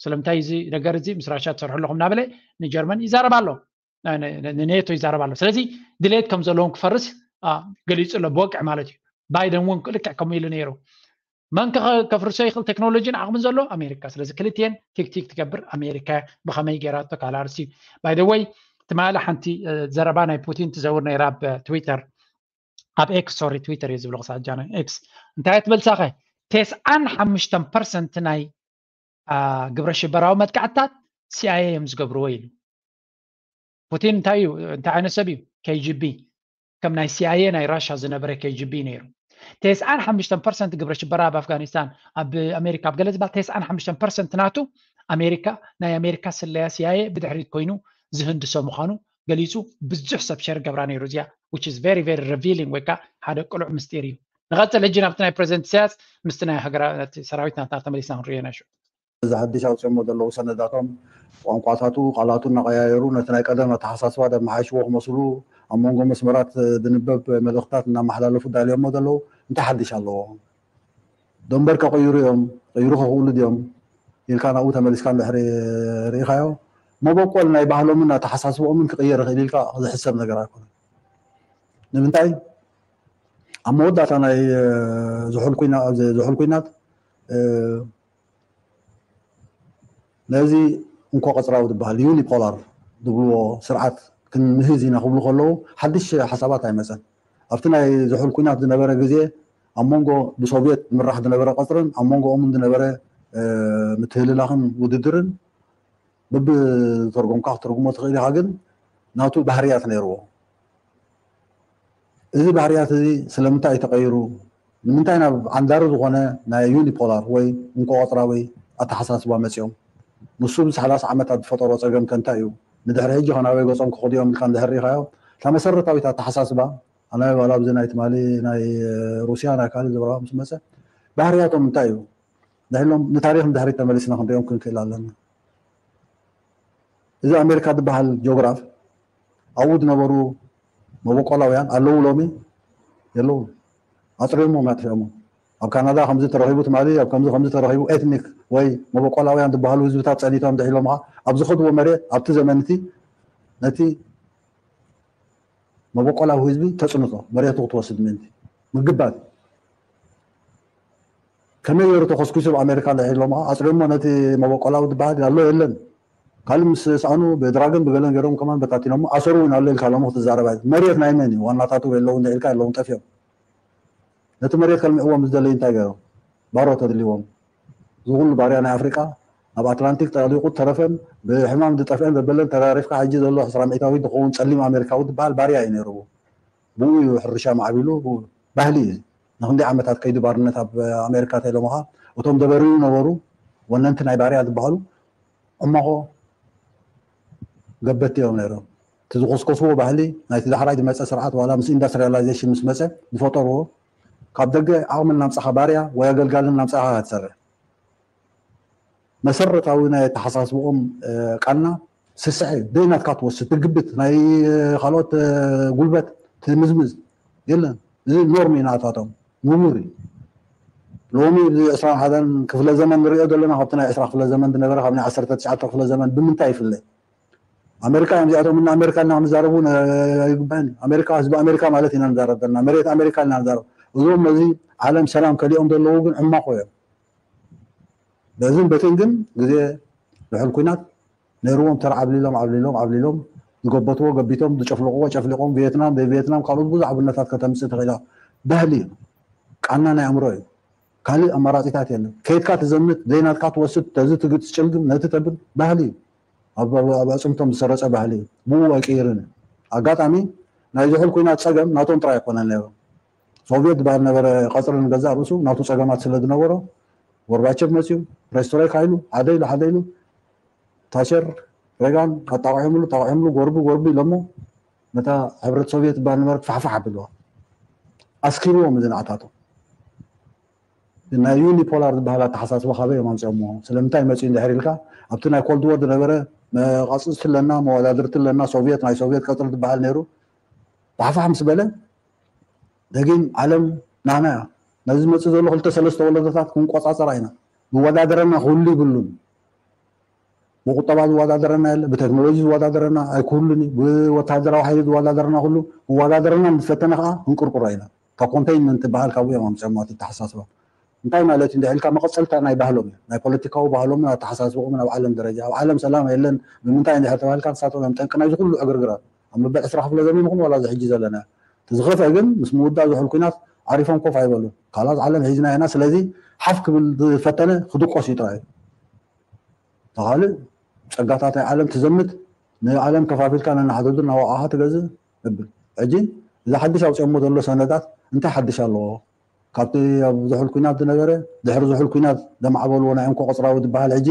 ስለምንታይ እዚ ነገር እዚ ምስ ራሻ ትሰርሑ ኣለኹም እናበለ ንጀርመን ይዛረብ ኣሎ ንኔቶ ይዛረብ ኣሎ ስለዚ ድሌት ከም ዘለዎም ክፈርስ ገሊፁ ኣሎ ብወቅዕ ማለት እዩ ባይደን እውን ልክዕ ከምኡ ኢሉ ነይሩ መን ከፍርሶ ይኽእል ቴክኖሎጂን ዓቕምን ዘሎ ኣሜሪካ ስለዚ ክልትኤን ቲክቲክ ትገብር ኣሜሪካ ብኸመይ ገይራቶ ካልኣርሲ ባይደወይ ትማሊ ሓንቲ ዘረባ ናይ ፑቲን ትዘውር ነይራ ኣብ ትዊተር ኣብ ኤክስ ሶሪ ትዊተር እዩ ዝብሎ ክሳጃ ናይ ኤክስ እንታይ ትብል ሳኸ ተስዓን ሓሙሽተን ፐርሰንት ናይ ግብረ ሽበራዊ መጥቃዕትታት ሲኣይኤ እዮም ዝገብርዎ ኢሉ ፑቲን እንታይ እዩ እንታይ ዓይነት ሰብ እዩ ኬጂቢ ከም ናይ ሲኣይኤ ናይ ራሻ ዝነበረ ኬጂቢ ነይሩ ተስዓን ሓሙሽተን ፐርሰንት ግብረ ሽበራ ኣብ ኣፍጋኒስታን ኣብ ኣሜሪካ ኣብ ገለ ዝበሃል ተስዓን ሓሙሽተን ፐርሰንት ናቱ ኣሜሪካ ናይ ኣሜሪካ ስለያ ሲኣይኤ ብድሕሪት ኮይኑ ዝህንድሶ ምዃኑ ገሊፁ ብዙሕ ሰብ ሸር ገብራ ነይሩ እዚኣ which is very very revealing ወይ ከዓ ሓደ ቅሉዕ ምስጢር እዩ ንቐፅል ሕጂ ናብቲ ናይ ፕሬዚደንት ኢሳያስ ምስቲ ናይ ሃገራ ሰራዊት ናትና ተመሊስና ክንሪኦ ኢና ሽዑ እዚ ሓድሽ ኣውፅኦሞ ዘለዉ ሰነዳቶም ቋንቋታቱ ቃላቱ እናቀያየሩ ነቲ ናይ ቀደም ኣተሓሳስባ ደመሓይሽዎ ክመስሉ ኣብ መንጎ መስመራት ዝንበብ መልእክታት እናመሓላለፉ ዳልዮሞ ዘለዉ እንታይ ሓድሽ ኣለዎ ደንበር ከቅይሩ እዮም ቅይሩ ከኽእሉ ድዮም ኢልካ ናብኡ ተመሊስካ እንድሕሪ ርኢኻዮ መበቆል ናይ ባህሎምን ኣተሓሳስብኦምን ክቅየር ይኽእል ኢልካ ዝሕሰብ ነገር ኣይኮነን ንምንታይ ኣብ መወዳእታ ናይ ዝሑል ኩናት ነዚ እንኮ ቀጽራዊ ዝበሃል ዩኒፖላር ዝብልዎ ስርዓት ክንምህዝ ኢና ክብሉ ከለዉ ሓድሽ ሓሳባት ኣይመጸን። ኣብቲ ናይ ዝሑል ኲናት ዝነበረ ግዜ ኣብ መንጎ ብሶቭየት ዝምራሕ ዝነበረ ቀጽርን ኣብ መንጎኦምን ዝነበረ ምትህልላኽን ውድድርን በብዝተርጎምካ ክትርጉሞ ትኽእል ኢኻ፣ ግን ናቱ ባህርያት ነይርዎ። እዚ ባህርያት እዚ ስለምንታይ እዩ ተቐይሩ? ንምንታይ ናብ ዓንዳሪ ዝኾነ ናይ ዩኒፖላር ወይ እንቆ ቆጽራዊ ኣተሓሳስባ መጺኦም? ንሱ ብሰላሳ ዓመታት ዝፈጠሮ ጸገም ከ እንታይ እዩ? ንድሕሪ ሕጂ ከ ናበይ ገጾም ክኸዱ እዮም ኢልካ እንድሕር ርኢኻዮ፣ እታ መሰረታዊት ኣተሓሳስባ ኣነ ዋላ ኣብዚ ናይ ትማሊ ናይ ሩስያ ናይ ካልእ ዘበራባ ምስ መጸ ባህርያቶም እንታይ እዩ? ንሕሎም ንታሪኽ ንድሕሪት ተመሊስና ክንሪኦም ክንክእል ኣለና። እዚ ኣሜሪካ ዝበሃል ጂኦግራፍ ኣብኡ ዝነበሩ መበቆላውያን ኣለዉ ሎሚ የለዉ ኣፅሪሞም ኣጥፊኦሞ ኣብ ካናዳ ከምዚ ተረኺቡ ትማሊ ኣብ ከምዚ ከምዚ ተረኺቡ ኤትኒክ ወይ መበቆላውያን ዝበሃሉ ህዝብታት ፀኒቶም ድሒሎም ከዓ ኣብ ዝኸድዎ መሬት ኣብቲ ዘመንቲ ነቲ መበቆላዊ ህዝቢ ተፅንቶ መሬቱ ክትወስድ ምእንቲ ምግባት ከመይ ገይሩ ተኸስኪሱ ኣብ ኣሜሪካ ድሒሎም ከዓ ኣፅሪሞ ነቲ መበቆላዊ ዝበሃል ኣሎ የለን ካልእ ምስ ሰኣኑ ብድራግን ብገለን ገይሮም ከማን በታቲኖሞ ኣሰሩ እውን ኣሎ ኢልካ ሎሚ ክትዛረባ መሬት ናይ መን እዩ ዋናታቱ የለውን ኢልካ የለውን ጠፊኦም ነቲ መሬት ከልምዕዎ ምስ ደለዩ እንታይ ገይሮም ባሮ ተድልዎም እዚ ኩሉ ባርያ ናይ ኣፍሪቃ ኣብ ኣትላንቲክ ጠሊቁ ተረፈን ብሕማም ዝጠፍአን ዘበለን ተራሪፍካ ሕጂ ዘሎ ዕስራ ሚእታዊት ዝኸውን ጸሊም ኣሜሪካዊ ዝበሃል ባርያ እዩ ነይሩ ብኡ እዩ ሕርሻ ማዕቢሉ ባህሊ እዩ ንክንደይ ዓመታት ከይዱ ባርነት ኣብ ኣሜሪካ ተኢሎምኻ እቶም ደበርዩ ነበሩ ወነንቲ ናይ ባርያ ዝበሃሉ ዕማኾ ገበቲ እዮም ነይሮም እቲ ዝኮስኮስዎ ባህሊ ናይቲ ዳሕራይ ዝመፀ ስርዓት ዋላ ምስ ኢንዳስትሪያላይዜሽን ምስ መፀ ዝፈጠርዎ ካብ ደገ ዓቕሚ እናምፃኻ ባርያ ወይ ኣገልጋሊ እናምፃኻ ክትሰርሕ መሰረታዊ ናይ ኣተሓሳስብኦም ቃና ስስዐ ደይ ናትካ ትወስድ ትግብት ናይ ካልኦት ጉልበት ትምዝምዝ የለን እዚ ኖርም እዩ ናታቶም ንቡር እዩ ሎሚ እዚ ዕስራን ሓደን ክፍለ ዘመን ንሪኦ ዘለና ካብቲ ናይ ዕስራ ክፍለ ዘመን ዝነበረ ካብ ናይ ዓሰርተ ትሽዓተ ክፍለ ዘመን ብምንታይ ይፍለ ኣሜሪካ እዮም እዚኣቶም እና ኣሜሪካ እና ክንዛረቡ ኣይግባእን ኣሜሪካ ህዝቢ ኣሜሪካ ማለት ኢና ንዛረብ ዘለና መሬት ኣሜሪካ ኢና ንዛረብ እዞም ነዚ ዓለም ሰላም ከሊኦም ዘለዉ ግን ዕማቆ እዮም በዝን በትን ግን ግዜ ድሕል ኩናት ነይርዎም ተር ዓብሊሎም ዓብሊሎም ዓብሊሎም ዝገበትዎ ገቢቶም ዝጨፍልቅዎ ጨፍሊቆም ቪየትናም ዘይቪየትናም ካልኦት ብዙሕ ኣብነታት ከተምፅእ ትኽእል እያ ባህሊ እዩ ቃና ናይ ኣእምሮ እዩ ካልእ ኣማራፂታት የለን ከይድካ ትዘምት ዘይናትካ ትወስድ ተዚ ትግት ትጭልግም ነቲ ተብል ባህሊ እዩ ኣብ ኣፅምቶም ዝሰረፀ ባህሊ እዩ ብኡ ኣይቅይርን እዩ ኣጋጣሚ ናይ ዝሑል ኩናት ፀገም ናቶም ጥራይ ኣይኮነን ነይሩ ሶቪየት ዝበሃል ነበረ ቀፅሪ ንገዛእ ርእሱ ናቱ ፀገማት ስለ ዝነበሮ ጎርባቸቭ መፅዩ ፕሬስትሮይካ ኢሉ ሓደ ኢሉ ሓደ ኢሉ ታቸር ሬጋን ኣጣቂዖምሉ ጣቂዖምሉ ጎርቢ ጎርቢ ኢሎሞ ነታ ሕብረት ሶቪየት ዝበሃል ነበረ ፋሕፋሕ ኣብልዋ ኣስኪርዎም እዚ ንዓታቶም ናይ ዩኒፖላር ዝበሃል ኣተሓሳስባ ካበይ እዮም ኣምፅኦሞ ስለምንታይ መፅኡ እንድሕር ኢልካ ኣብቲ ናይ ኮልድ ወር ዝነበረ መቃፅፅቲ ኣለና መወዳድርቲ ኣለና ሶቪየት ናይ ሶቪየት ቀፅሪ ዝበሃል ነይሩ ፋሕፋሕ ምስ በለ ደጊም ዓለም ናህና እያ ነዚ ዝመፅእ ዘሎ ክልተ ሰለስተ ወለዶታት ክንቆፃፀራ ኢና ዝወዳደረና ክህሉ ይብሉን ብቁጠባ ዝወዳደረና የለ ብቴክኖሎጂ ዝወዳደረና ኣይክህሉን እዩ ብወታደራዊ ሓይሊ ዝወዳደረና ኩሉ ክወዳደረና ንፈተነ ከዓ ክንቅርቅሮ ኢና እታ ኮንቴይንመንት ትበሃል ካብኡ እዮም ኣምፅኦም ማለት ኣተሓሳስባ እንታይ ማለት እንድሕር ኢልካ መቐፀልታ ናይ ባህሎም እዩ ናይ ፖለቲካዊ ባህሎምን ኣተሓሳስብኦምን ኣብ ዓለም ደረጃ ኣብ ዓለም ሰላም የለን ብምንታይ እንድሕር ተባሂልካ ንሳቶም እዮም ጠንቂ ናይዚ ኩሉ ዕግርግራት ኣብ መበል ዕስራ ክፍለ ዘመን ይኹን ዋላ እዚ ሕጂ ዘለና እቲ ዝኸፍአ ግን ምስ ምውዳእ ዝሑል ኩናት ዓሪፎም ኮፍ ኣይበሉ ካላት ዓለም ሒዝና ኢና ስለዚ ሓፍ ክብል ዝፈተነ ክድቆስ እዩ ጥራይ ተኻልእ ጸጋታት ናይ ዓለም ትዘምት ንዓለም ከፋፊልካ ነናሓተቱ እናወቃኻ ትገዝእ እብል ሕጂ እዚ ሓድሽ ኣውፅኦሞ ዘሎ ሰነዳት እንታይ ሓድሽ ኣለዎ ካብቲ ኣብ ዝሑል ኩናት ዝነበረ ድሕሪ ዝሑል ኩናት ዘማዕበልዎ ናይ እንኮ ቆፅራዊ ዝበሃል ሕጂ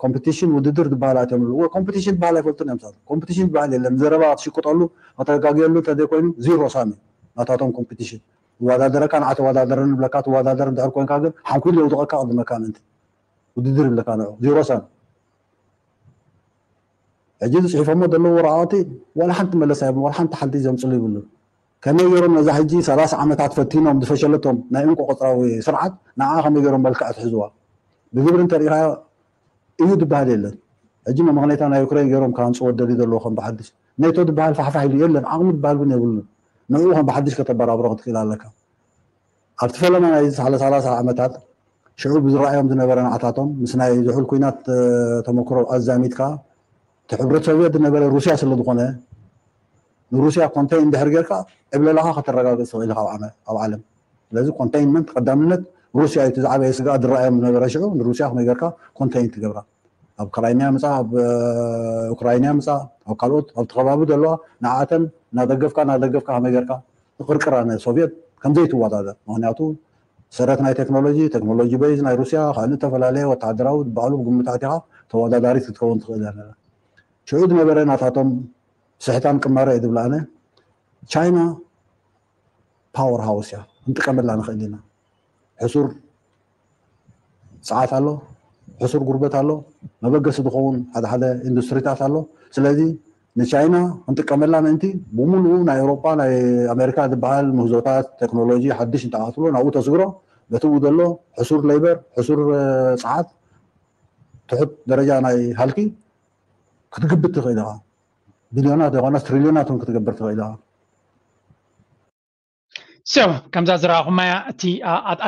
ኮምፒቲሽን ውድድር ዝበሃል ኣትዮም ኣለዎ ኮምፒቲሽን ዝበሃል ኣይፈልጡን እዮም ሳት ኮምፒቲሽን ዝበሃል የለን ዘረባ ትሽቅጠሉ ከተጋግየሉ እንተዘይኮይኑ ዚሮ ሳሚ ናታቶም ኮምፒቲሽን ይወዳደረካ ንዓ ተወዳደረኒ ብለካ ትወዳደር እንድሕር ኮንካ ግን ሓንኩል የውድቐካ ቅድመካ ምእንቲ ውድድር ይብለካ ንዑ ዚሮ ሳሚ ሕጂ ዝፅሒፎሞ ዘለዉ ወረቃቅቲ ዋላ ሓንቲ መለሳ የብሉ ዋላ ሓንቲ ሓንቲ ዘምፅሉ ይብሉ ከመይ ገይሮም ነዛ ሕጂ ሰላሳ ዓመታት ፈቲኖም ዝፈሸለቶም ናይ እንቁ ቅፅራዊ ስርዓት ንዓ ከመይ ገይሮም መልክዕ ትሕዝዋ ብግብሪ እንተሪኢኻዮ እዩ ዝበሃል የለን ሕጂ መመክነይታ ናይ ዩክሬን ገይሮም ካምፅዎ ደልዩ ዘለዎ ከም ብሓድሽ ኔቶ ዝበሃል ፋሕፋሕ ኢሉ የለን ዓቕሚ ዝበሃል እውን የብሉን ንዕኡ ከም ብሓድሽ ከተበራብሮ ክትክእል ኣለካ ኣብቲ ፈለማ ናይ ሰላሳ ዓመታት ሽዑ ብዝረኣዮም ዝነበረ ንዓታቶም ምስ ናይ ዝሑል ኩናት ተመክሮ ኣዛሚድካ እቲ ሕብረት ሶቪየት ዝነበረ ሩስያ ስለ ዝኾነ ንሩስያ ኮንቴይን እንድሕር ጌርካ ዕብለላኻ ከተረጋግፅ ትኽእል ኢኻ ኣብ ዓለም። ስለዚ ኮንቴይንመንት ቀዳምነት ሩስያ እዩ። እቲ ዝዓበየ ስግኣት ዝረኣዮም ዝነበረ ሽዑ ንሩስያ ከመይ ጌርካ ኮንቴይን ትገብራ፣ ኣብ ክራይሚያ ምፃ፣ ኣብ ኡክራይንያ ምፃ፣ ኣብ ካልኦት ኣብቲ ከባቢ ዘለዋ ንዓተን እናደገፍካ እናደገፍካ ከመይ ጌርካ ትቕርቅራ ንሶቪየት ከምዘይትወዳደር። ምክንያቱ ሰረት ናይ ቴክኖሎጂ፣ ቴክኖሎጂ በይዝ ናይ ሩስያ ካልእ ዝተፈላለየ ወታደራዊ ዝበሃሉ ግምታት ኢኻ ተወዳዳሪት ክትከውን ትኽእል እያ። ሽዑ ዝነበረ ናታቶም ስሕታን ቅማረ እየ ዝብላ ኣነ። ቻይና ፓወር ሃውስ እያ፣ ክንጥቀመላ ንኽእል ኢና። ሕሱር ፀዓት ኣሎ፣ ሕሱር ጉርበት ኣሎ፣ መበገሲ ዝኸውን ሓደ ሓደ ኢንዱስትሪታት ኣሎ። ስለዚ ንቻይና ክንጥቀመላ ምእንቲ ብምሉኡ ናይ ኤውሮጳ ናይ ኣሜሪካ ዝበሃል ምህዞታት ቴክኖሎጂ ሓድሽ እንተኣትሎ ናብኡ ተስግሮ በቲ ኡ ዘሎ ሕሱር ሌበር ሕሱር ፀዓት ትሑት ደረጃ ናይ ሃልኪ ክትግብት ትኽእል ኢኻ። ቢልዮናት ይኾነስ ትሪልዮናት እውን ክትገብር ትኽእል ኢኻ። So ከምዛ ዝረኣኹማያ እቲ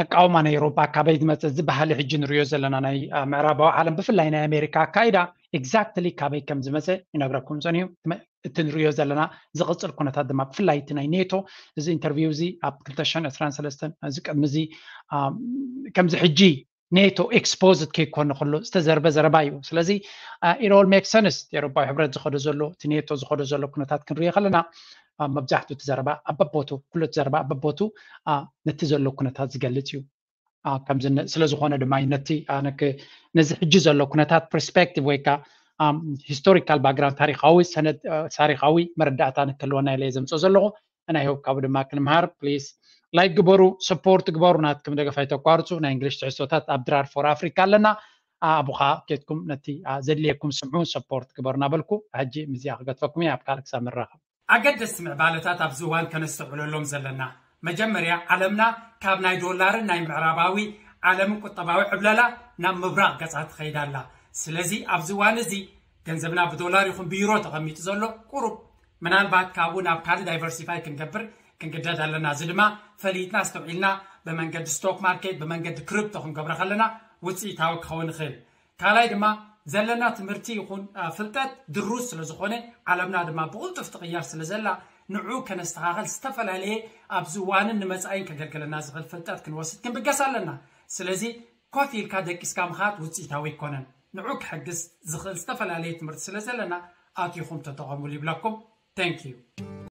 ኣቃውማ ናይ ኤውሮጳ ካበይ ዝመፀ ዝበሃል ሕጂ ንሪዮ ዘለና ናይ ምዕራባዊ ዓለም ብፍላይ ናይ ኣሜሪካ ኣካይዳ ኤግዛክትሊ ካበይ ከም ዝመፀ ይነግረኩም ፀኒሁ። እቲ ንሪዮ ዘለና ዝቕፅል ኩነታት ድማ ብፍላይ እቲ ናይ ኔቶ እዚ ኢንተርቪው እዚ ኣብ ክልተ ሽሕን ዕስራን ሰለስተን እዚ ቅድሚ እዚ ከምዚ ሕጂ ኔቶ ኤክስፖዝድ ከይኮነ ከሎ ዝተዘርበ ዘረባ እዩ። ስለዚ ኢሮል ሜክ ሰንስ ኤሮፓዊ ሕብረት ዝኸዶ ዘሎ እቲ ኔቶ ዝኸዶ ዘሎ ኩነታት ክንሪኦ ከለና መብዛሕትኡ እቲ ዘረባ ኣበቦቱ ኩሉ እቲ ዘረባ ኣበቦቱ ነቲ ዘሎ ኩነታት ዝገልጽ እዩ። ስለዝኾነ ድማ ነቲ ነዚ ሕጂ ዘሎ ኩነታት ፐርስፔክቲቭ ወይ ከዓ ሂስቶሪካል ባክግራውንድ ታሪካዊ ሰነድ ታሪካዊ መረዳእታ ንክህልወና ኢለ ዘምፅኦ ዘለኹ። ናይ ሆፕ ካብኡ ድማ ክንምሃር ፕሊስ ላይክ ግበሩ፣ ሰፖርት ግበሩ፣ ናትኩም ደገፍ ኣይተቋርፁ። ናይ እንግሊሽ ትሕዝቶታት ኣብ ድራር ፎር ኣፍሪካ ኣለና። ኣብኡ ከዓ ኬድኩም ነቲ ዘድልየኩም ስምዑ፣ ሰፖርት ግበሩ እናበልኩ ሕጂ ምስዚኣ ክገድፈኩም እየ። ኣብ ካልእ ክሳብ ንራኸብ። ኣገደስቲ ምዕባለታት ኣብዚ እዋን ከነስተውዕለሎም ዘለና፣ መጀመርያ ዓለምና ካብ ናይ ዶላርን ናይ ምዕራባዊ ዓለምን ቁጠባዊ ዕብለላ ናብ ምብራቕ ገጻ ትኸይድ ኣላ። ስለዚ ኣብዚ እዋን እዚ ገንዘብና ብዶላር ይኹን ብዩሮ ተቐሚጡ ዘሎ ቁሩብ ምናልባት ካብኡ ናብ ካልእ ዳይቨርሲፋይ ክንገብር ክንግደድ ኣለና። እዚ ድማ ፈሊጥና ኣስተውዒልና ብመንገዲ ስቶክ ማርኬት ብመንገዲ ክሪፕቶ ክንገብሮ ከለና ውፅኢታዊ ክኸውን ይኽእል። ካልኣይ ድማ ዘለና ትምህርቲ ይኹን ፍልጠት ድሩስ ስለዝኾነ ዓለምና ድማ ብቕልጡፍ ትቕየር ስለዘላ ንዑ ከነስተኻኸል ዝተፈላለየ ኣብዚ እዋንን ንመፃኢን ከገልግለና ዝኽእል ፍልጠት ክንወስድ ክንብገስ ኣለና። ስለዚ ኮፍ ኢልካ ደቂስካ ምኻድ ውፅኢታዊ ኣይኮነን። ንዑ ክሕግዝ ዝኽእል ዝተፈላለየ ትምህርቲ ስለዘለና ኣቲኹም ተጠቐሙሉ ይብለኩም። Thank you።